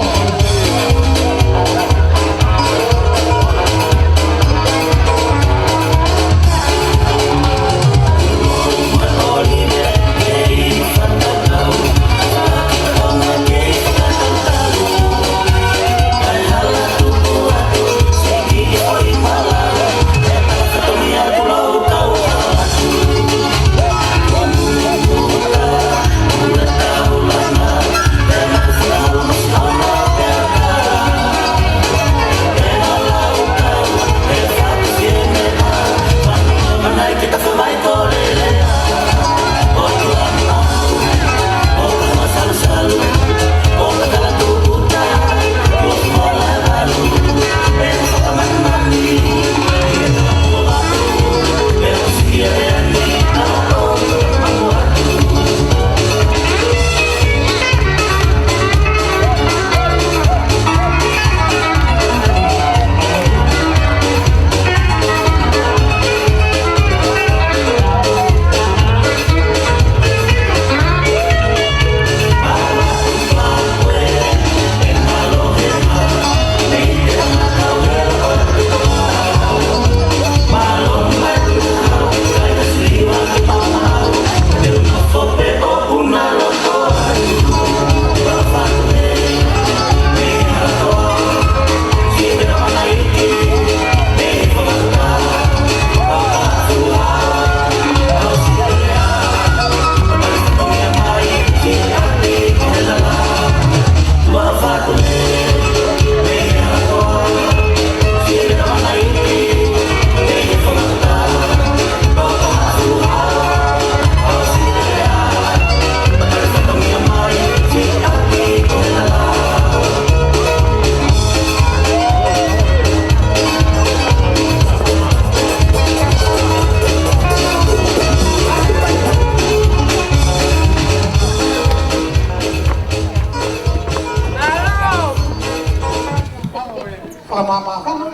Fakamāmā fana,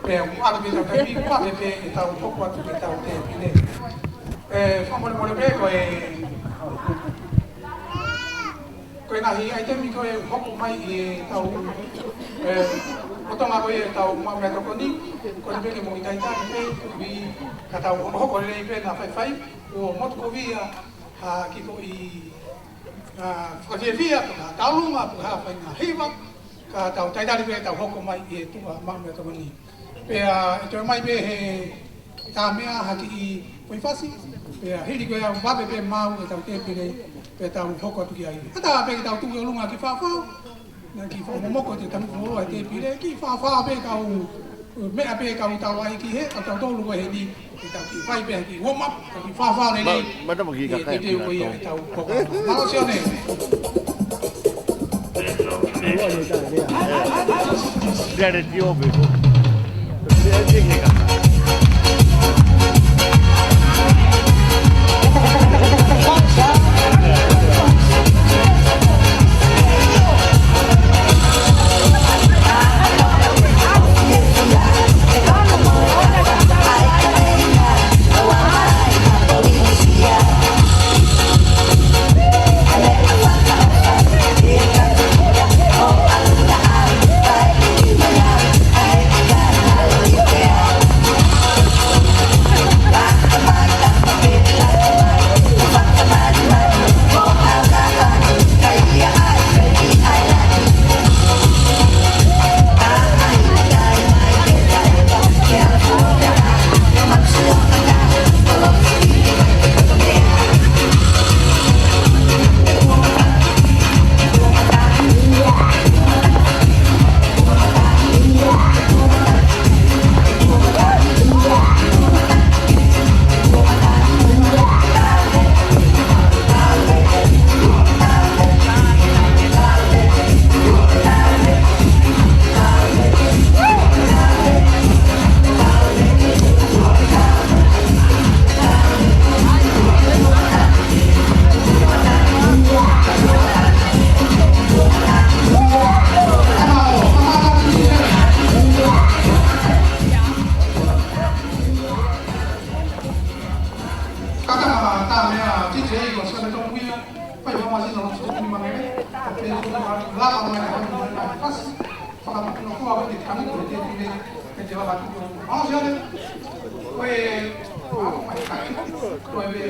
pea ʻoku ʻalu pē ʻetau taimi, pea pehē pē ʻetau hoko atu ki heʻetau tēpile. ʻE, fakamolemole pē ko e, ko e ngaahi ʻaitemi ko ē ʻoku hoko mai ʻi heʻetau, ʻe, ʻo Tonga ko ē ʻetau maʻu meʻatokoni, ko eni pē ke mou talitali pē, ʻi ka tau hokohoko lelei pē naʻa faifai, ʻo motukovia ha kiʻi foʻi, ʻa, fakafiefia, pe ko ha tauʻolunga, pe ko ha faʻahinga hiva, ka tau talitali pē tau hoko mai ʻi he tuʻa maʻu meʻatokoni. Pea ʻe toe ʻomai pē he tā meʻa ha kiʻi foʻi fasi, pea hili ko ia ʻoku vave pē maʻu ʻetau tēpile, pea tau hoko atu ki ai. ʻAtā pē ke tau tuku ʻi ʻolunga ki fafau, Naʻe kiʻi fakamomoko ʻete tanu fuoloa he tēpile, kiʻi fāfā pē kau, meʻa pē kau tau ai ki he, ka tautolu ko eni, ke tau kiʻi fai pē ha kiʻi warm up, ka kiʻi fāfā lelei. Ma-, ma tama kiʻi ʻIo, kakai te teu ko ia ʻetau poko. Mālō Sione. Dia le dio, bebo. Kaka, tā meʻa, tite ei ko Same Tomuia, fai fama sino lo sukuni mangele, pe sukuni mangele, lava mai, fai mai, fasi, fakamakino kua, ko te kami, ko te pile, ke te lava tuku. Mālō Sione, ko e, ko e, ko e,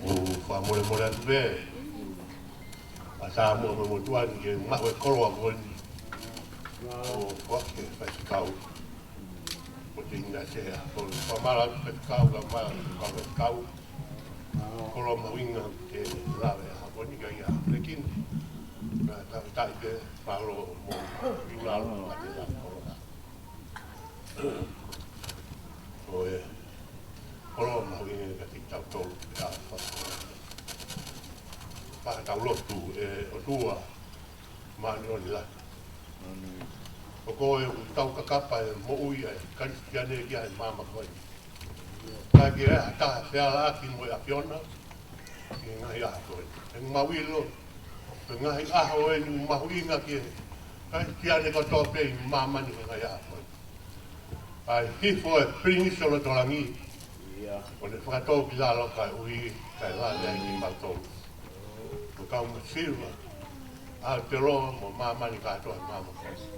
ʻOku fakamolemole atu pē ʻa Samoa mo e motuʻa ni ke maʻu e koloa ko eni. ʻO foaki e faifekau. Ko te ina se a, ko e fakamālō atu faifekau, ka ma, ka faifekau. Koloa mahuʻinga ke lave ʻa ko eni ka ia, lēkini. Ka tau tai ke, mālō mo, ʻi lalo, ka te lave koloa. Ko e, koloa mahuʻinga kiate kitautolu, ʻa, fa-, fa-, tau lotu, ʻe ʻOtua, māʻoniʻoni lahi. ʻO ko e ʻoku tau kakapa e moʻui ʻa e Kalisitiane ki ai māmani ko eni. Ka ke ʻi ai ha taha feala ʻaki mo e ʻAfiona, ki he ngaahi ʻaho ko eni. ʻE mau ʻilo, ko e ngaahi ʻaho eni mahuʻinga ki he Kalisitiane kotoa pē ʻi māmani he ngaahi ʻaho ko eni. ʻA e hifo e Pilinisi ʻo Lotolangi, ʻo ne fakatō ki lalo kae ʻuhi, kae lave ai kimautolu. Ko e kau masiva, ʻa e telo mo māmani kātoa ʻi māmani.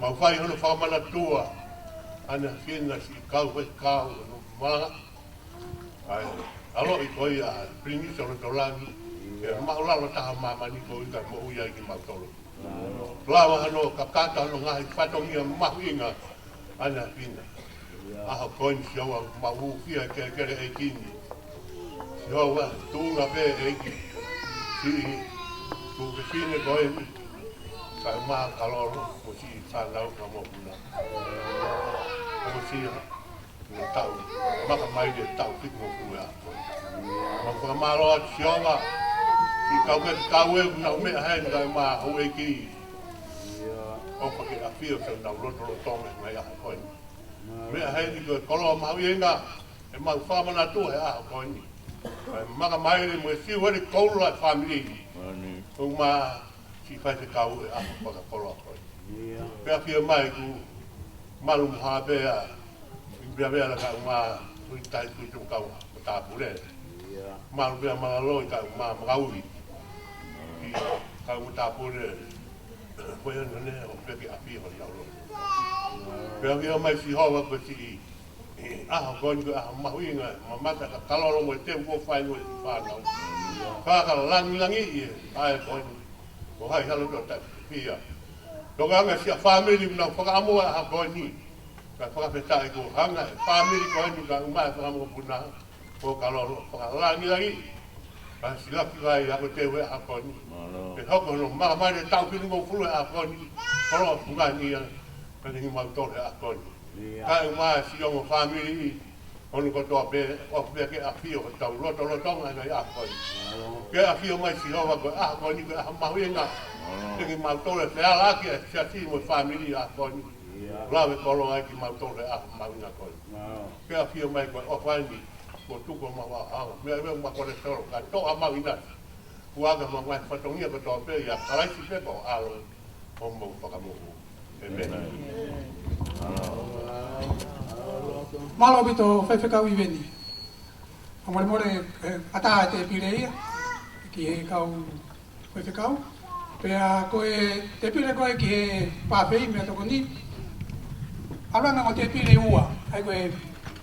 Mau fai hono fakamanatua, ʻa ʻEne ʻAfio na siʻi kau faifekau, ʻo ne malanga. ʻA e, ʻaloʻi ko ia, Pilinisi ʻo Lotolangi, ke maʻulalo taha māmani ko ia kae moʻui ai kimautolu. Lava hano kakata hano ngaahi fatongia mahuʻinga ʻa ʻEne ʻAfio na. ʻAho ko eni Sihova mau hūfia ke kele ʻEiki ni. Sihova tuʻunga pē ʻEiki. Siʻi tuku ke fine ko eni. Kae makalolo mo siʻi fānau ka mokuna. Ko siʻi Naʻe tau, maka mai le tau ki mo kue a. Mau fakamālō atu Sihova, ki he kau faifekau ʻoku nau meʻa heni kae maʻu ʻEiki. ʻOfa ke ʻafio ke nau lotolotonga he ngaahi ʻaho ko eni. Meʻa heni ko e koloa mahuʻinga, ʻe mau fakamanatua he ʻaho ko eni. Kae maka mai le mo e siu heni koula e fāmili. ʻOku ma siʻi faifekau ʻe ʻaho fakakoloa ko eni. Pea fie mai ku malu mo ha pea. Pea pea la kae ʻumaʻā ʻa e Tuʻi Tahi, Tuʻi Tongatapu, mo Tāpule. Mālō pea mālō ʻi kae ʻumaʻā Makauli. ʻI kae ʻumaʻā Tāpule. Ko ia naʻe ʻosi pē ke ʻafio hotau lotu. Pea ʻafio mai Sihova ko e siʻi ʻaho ko eni ko e ʻaho mahuʻinga, mamata ka kalolo mo e teu ko fai mo e fānau. Ka ka langilangiʻi ʻa e ʻaho ko eni. Ko hai hala to ta pia. Tokanga siʻa fāmili nau fakaʻamu ʻa e ʻaho ko eni. Ka fakafetaʻi ko e hanga ʻe he fāmili ko eni kae ʻumaʻā e fanga mokopuna. Ko e kalolo, fakalangilangi. Ka silaki vai ako teu he ʻaho ko eni. Mālō. Ke hoko hono maama ʻi he taʻu hongofulu he ʻaho ko eni. Koloa fungani ia, ka ne hiki mautolu he ʻaho ko eni. Ia. Kae ʻumaʻā siʻi ongo fāmili, ʻoku kotoa pē, ʻoku pē ke ʻafio hotau lotolotonga he ʻaho ko eni. Mālō. Ke ʻafio mai Sihova ko e ʻaho ko eni, ko e ʻaho mahuʻinga. Mālō. Ke hiki mautolu he fealāki ʻa e siasi mo e fāmili he ʻaho ko eni. Ia. Lave koloa ai kimautolu he ʻaho mahuʻinga ko eni. Mālō. Ke ʻafio mai ko e ʻofa ni, ko e tuku homau ʻaʻau. Meʻa, meʻa, ma kole tolo, ka toʻa mau ʻinasi. Kuo ʻoange homau ngaahi fatongia kotoa pē ʻia Kalaisi pē ko e ʻAlo ʻo homau Fakamoʻui. ʻĒmeni. Mālō ʻaupito Faifekau ʻIveni. Fakamolemole, ē, ʻatā e tēpile ia ki he kau faifekau. Pea ko e tēpile ko ē ki he pāfeimi ʻa e tokoni. ʻAlu ange mo e tēpile ua, ʻa ia ko e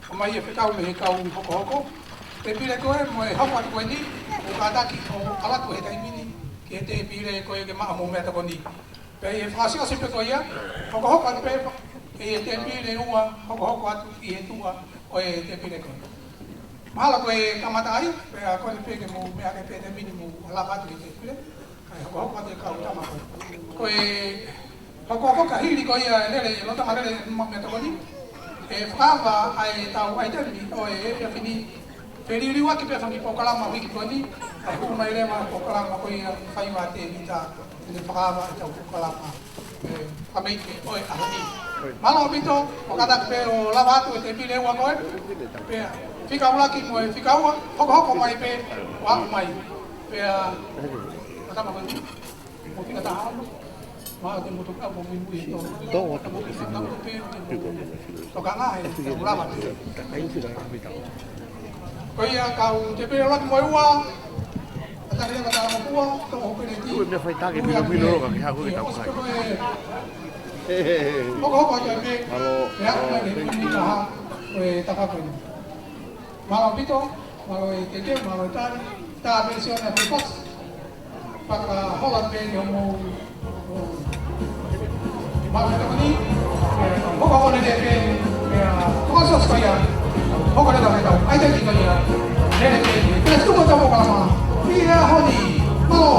ʻomai e fekau mei he kau hokohoko. Tēpile ko ē mo e hoko atu ko eni, ʻoku kātaki ʻo ʻalu atu he taimi ni ki he tēpile ko ē ke maʻu homou meʻatokoni. Pea ʻi he fakaʻosiʻosi pē ko ia, hokohoko atu pē ʻi he tēpile ua, hokohoko atu ʻi he tuʻa ʻo e tēpile ko ē. Mahalo ko e kamata ai, pea ko eni pē ke mou meʻa ke pē taimi ni mou lava atu ki he tēpile. Kae hokohoko atu e kau tama ko ē. Ko e hokohoko ka hili ko ia e lele, lotolotonga lele mo e meʻatokoni. ʻE fakaava ʻa e tau ʻaitemi ʻo e efiafi ni. Feliliuaki pē fanga polokalama uike ko eni, kae hū mai leva polokalama ko ia faiva tēvita, ʻene fakaava ʻetau polokalama, ē, fakameʻite ʻo e ʻaho ni. Mālō ʻaupito, ʻo kātaki pē ʻo lava atu e tēpile ua ko ē, pea fika ʻuluaki mo e fika ua, hokohoko mai pē, ʻo aʻu mai, pea, ʻo tama ko eni. Mo fika taha. Mālō te motu ka mo mi mui to. Tō, tō, tō, tō, tō, tō, tokanga he te ulava. Ko ia kau tēpile ʻuluaki mo e ua. Atari ka tala mo pua, tō ho peneti. Ui, meʻa fai take, mino, mino, ka ke haku ke tau kai. Hoko, hoko atu ai pē. Mālō. Ea, mālō, ʻe, ʻe, ʻe, ʻe, ʻe, ʻe, ʻe, ʻe, ʻe, ʻe, ʻe, ʻe, ʻe, Mālō ʻaupito, mālō e tēkē, mālō e tali. Tā pē siʻona pē pots. Paka hola pē ni homo. Mālō e tokoni. Hoko hoko lelei pē, pea hoko sos ko ia. Hoko lelei pē tau. ʻAi te ki ko ia. Lelei pē. Pea tuku tau polokalama ʻi he ʻaho ni. Mālō.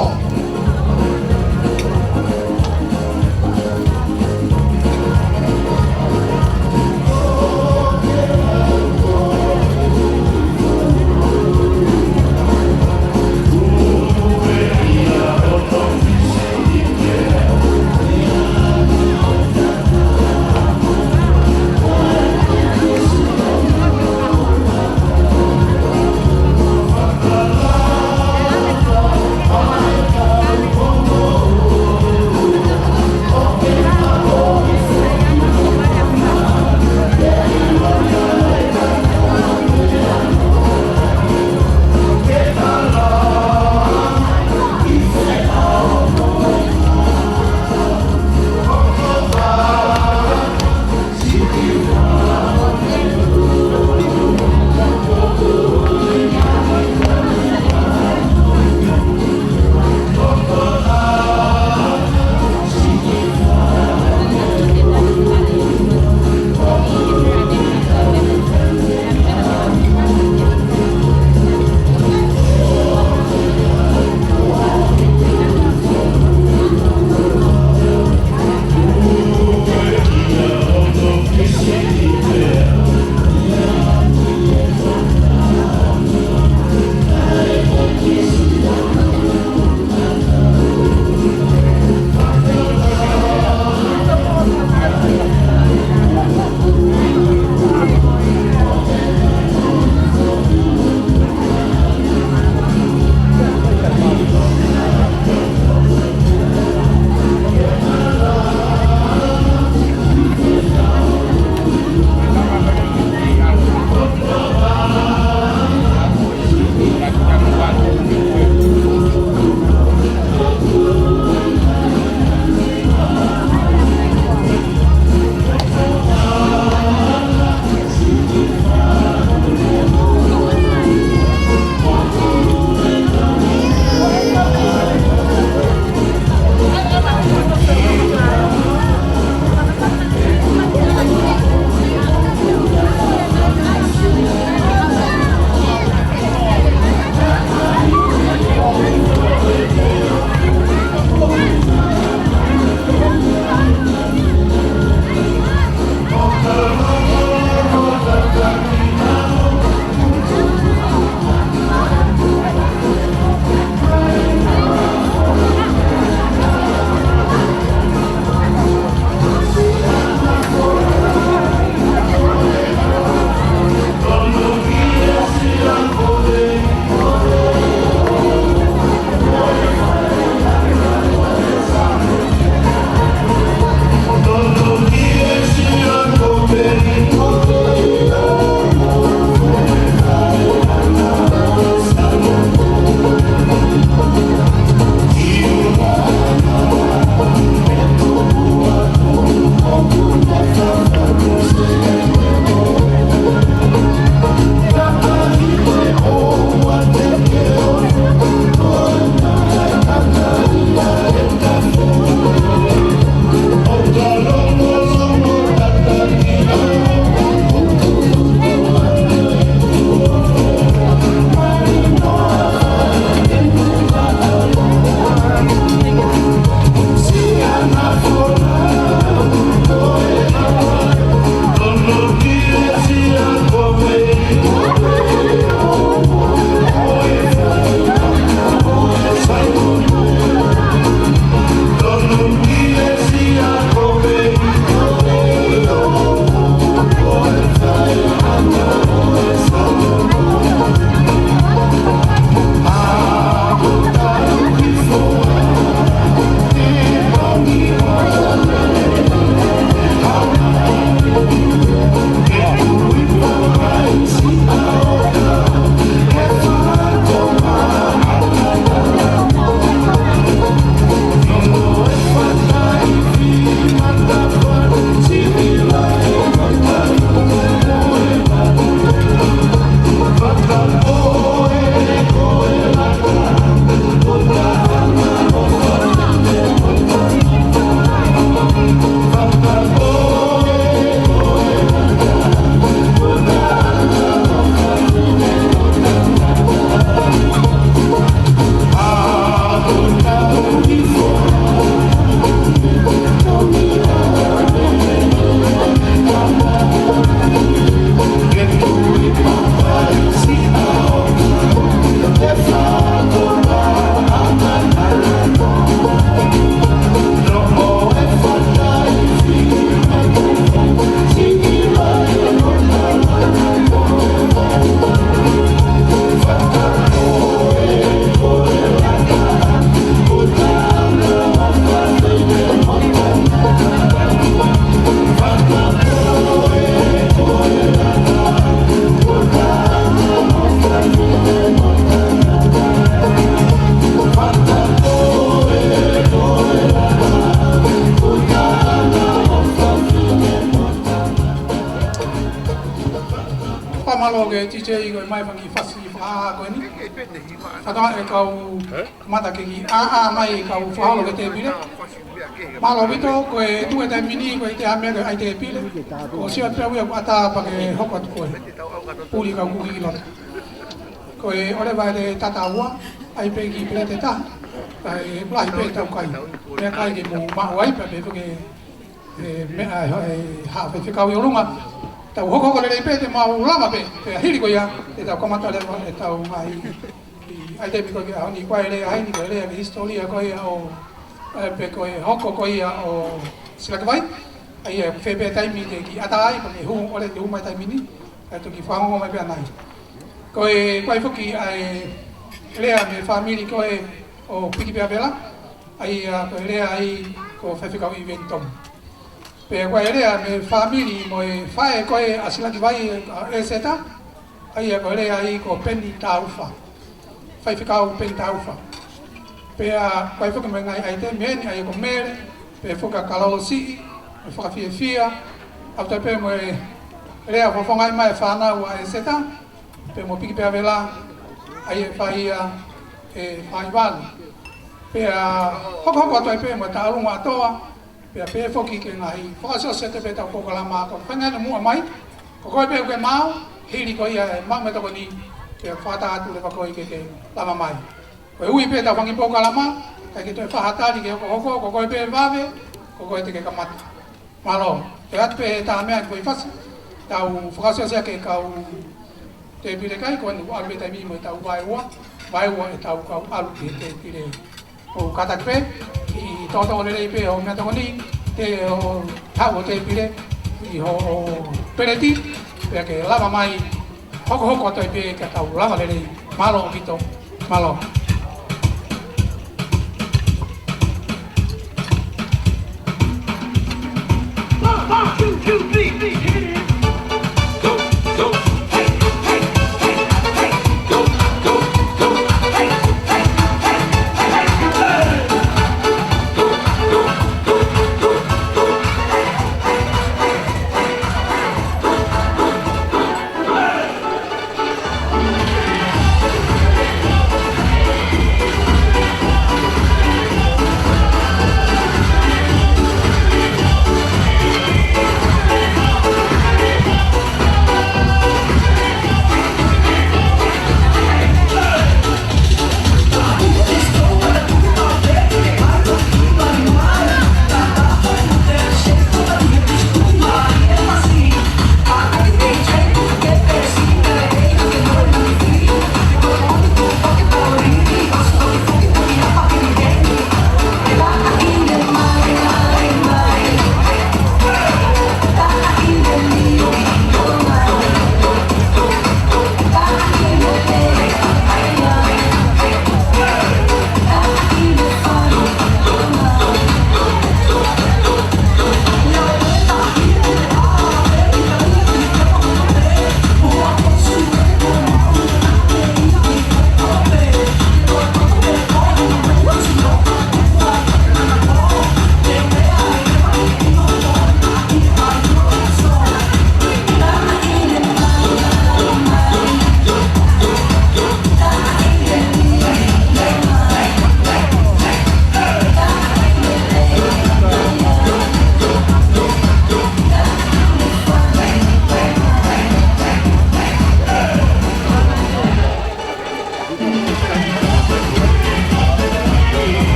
T J ko e mai fanga kiʻi fasi fakaʻā ko eni. Fata e kau mata ke kiʻi ʻā mai e kau fakaholo ki he tēpile. Mālō ʻaupito, ko e tuʻu he taimi ni ko e ʻikai ha meʻa ke ʻai tēpile. Ko e sio pē au ia kuo ʻatā pea ke hoko atu ko e puli kau kuki ki loto. Ko e ʻoleva e tata ua, ʻai pē kiʻi peleti ʻe taha. Kae lahi pē ʻetau kai. Meʻakai ke mou maʻu ai pea pehē ke e meʻa e, e haʻa faifekau ʻi ʻolunga. Tau hokohoko lelei pē te mau lava pē, pea hili ko ia, te tau kamata leva ʻetau ngaahi, ʻi ai te piko ki he ʻaho ni, ko e lea ʻaho ni, ko e lea ki he hisitōlia ko ia ʻo, e, pe ko e hoko ko ia ʻo Silakivai. ʻAi e fē pē taimi te kiʻi ʻatā ai, ko e hū, ʻoua te hū mai taimi ni, ʻe toki fakaongo mai pē ʻanai. Ko e, ko e foki ʻa e lea mei he fāmili ko ē ʻo Piki Peavela, ʻa ia ko e lea ai ko Faifekau ʻIveni Tomu. Pea ko e lea mei he fāmili mo e faʻē ko ē ʻa Silakivai, ʻa ʻEseta, ʻa ia ko e lea ai ko Peni Taufa. Faifekau Peni Taufa. Pea ko e foki mo e ngaahi ʻaitemi eni, ʻa ia ko Mele, pea foki ʻa Kalolo Siʻi, mo e fakafiefia, ʻa ia pē mo e lea fofonga mai e fānau ʻa ʻEseta, pea mo Piki Peavela, ʻa ia ʻe fai ia ʻe Faivale. Pea hokohoko atu ai pē mo e tauʻolunga ʻa Toa, pea pehē foki ki he ngaahi fakaʻosiʻosi atu pē ʻetau polokalama ko e faingaʻi muʻa mai, ko koe pē ʻoku ke maau, hili ko ia ʻe maʻu mai e tokoni, pea fakataha atu leva koe ke ke lava mai. Ko e ui pē ʻetau fanga kiʻi polokalama, ʻikai ke toe faʻa tali ke hokohoko, ko koe pē vave, ko koe te ke kamata. Mālō, ʻe ʻoatu pē ʻeta meʻa ko e fasi, tau fakaʻosiʻosi ʻaki e kau tēpile kai, ko eni ʻoku ʻalu pē taimi mo ʻetau vaeua, vaeua ʻetau kau ʻalu ki he tēpile. ʻOku kātaki pē, ʻi tōtō lelei pē ʻo meʻa tokoni, te ʻo haʻu ʻo tēpile, ʻi hoʻo peleti, pea ke lava mai, hokohoko atu ai pē ka tau lava lelei. Mālō ʻaupito. Mālō.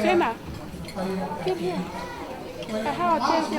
Sena, come here. Kae hao te te.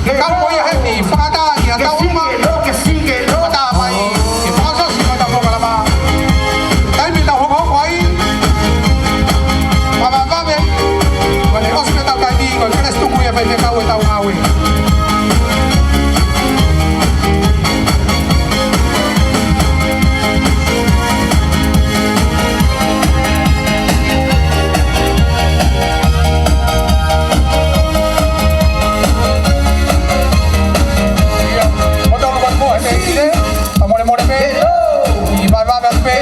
Ke kau ko ia heni, fakatā ki ha tau uma. Fakatā mai, ke fakaʻosi mai ʻetau polokalama. Taimi ʻetau hokohoko ai. Fakavavevave. Ko ʻene ʻosi pē ʻetau taimi, ko e kelesi tuku ia pē ke kau ʻetau ngāue. Ia, ʻo tau lava ko e teitei, ʻa molemole pē. ʻI vavevave pē.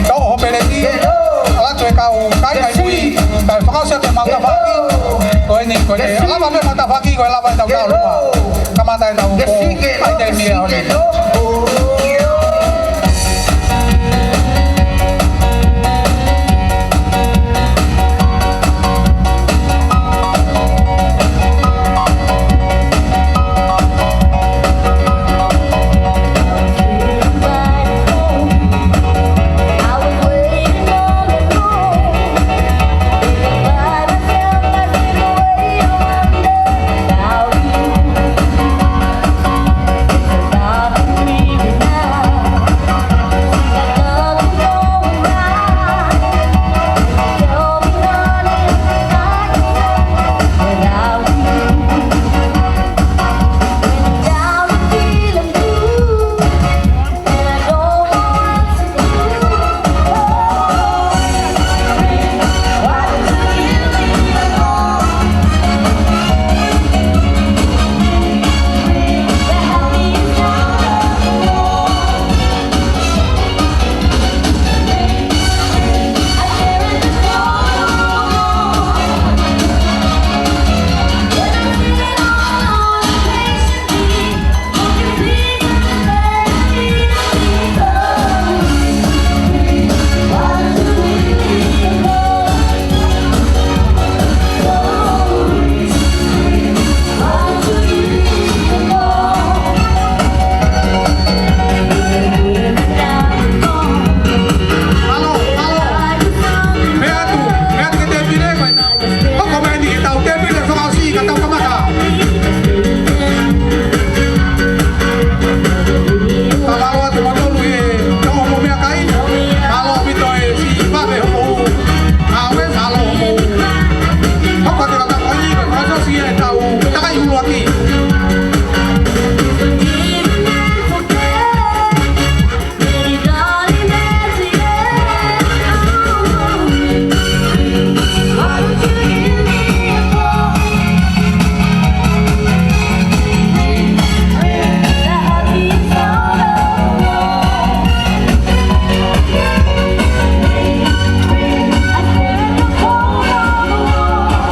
Tau hopo pē leti. ʻAlu atu e kau kāinga ʻi mui. Kae fakaʻosi atu e mau tafaʻaki. Ko eni, ko eni. Lava pē mau tafaʻaki, ko e lava ʻetau tau lua.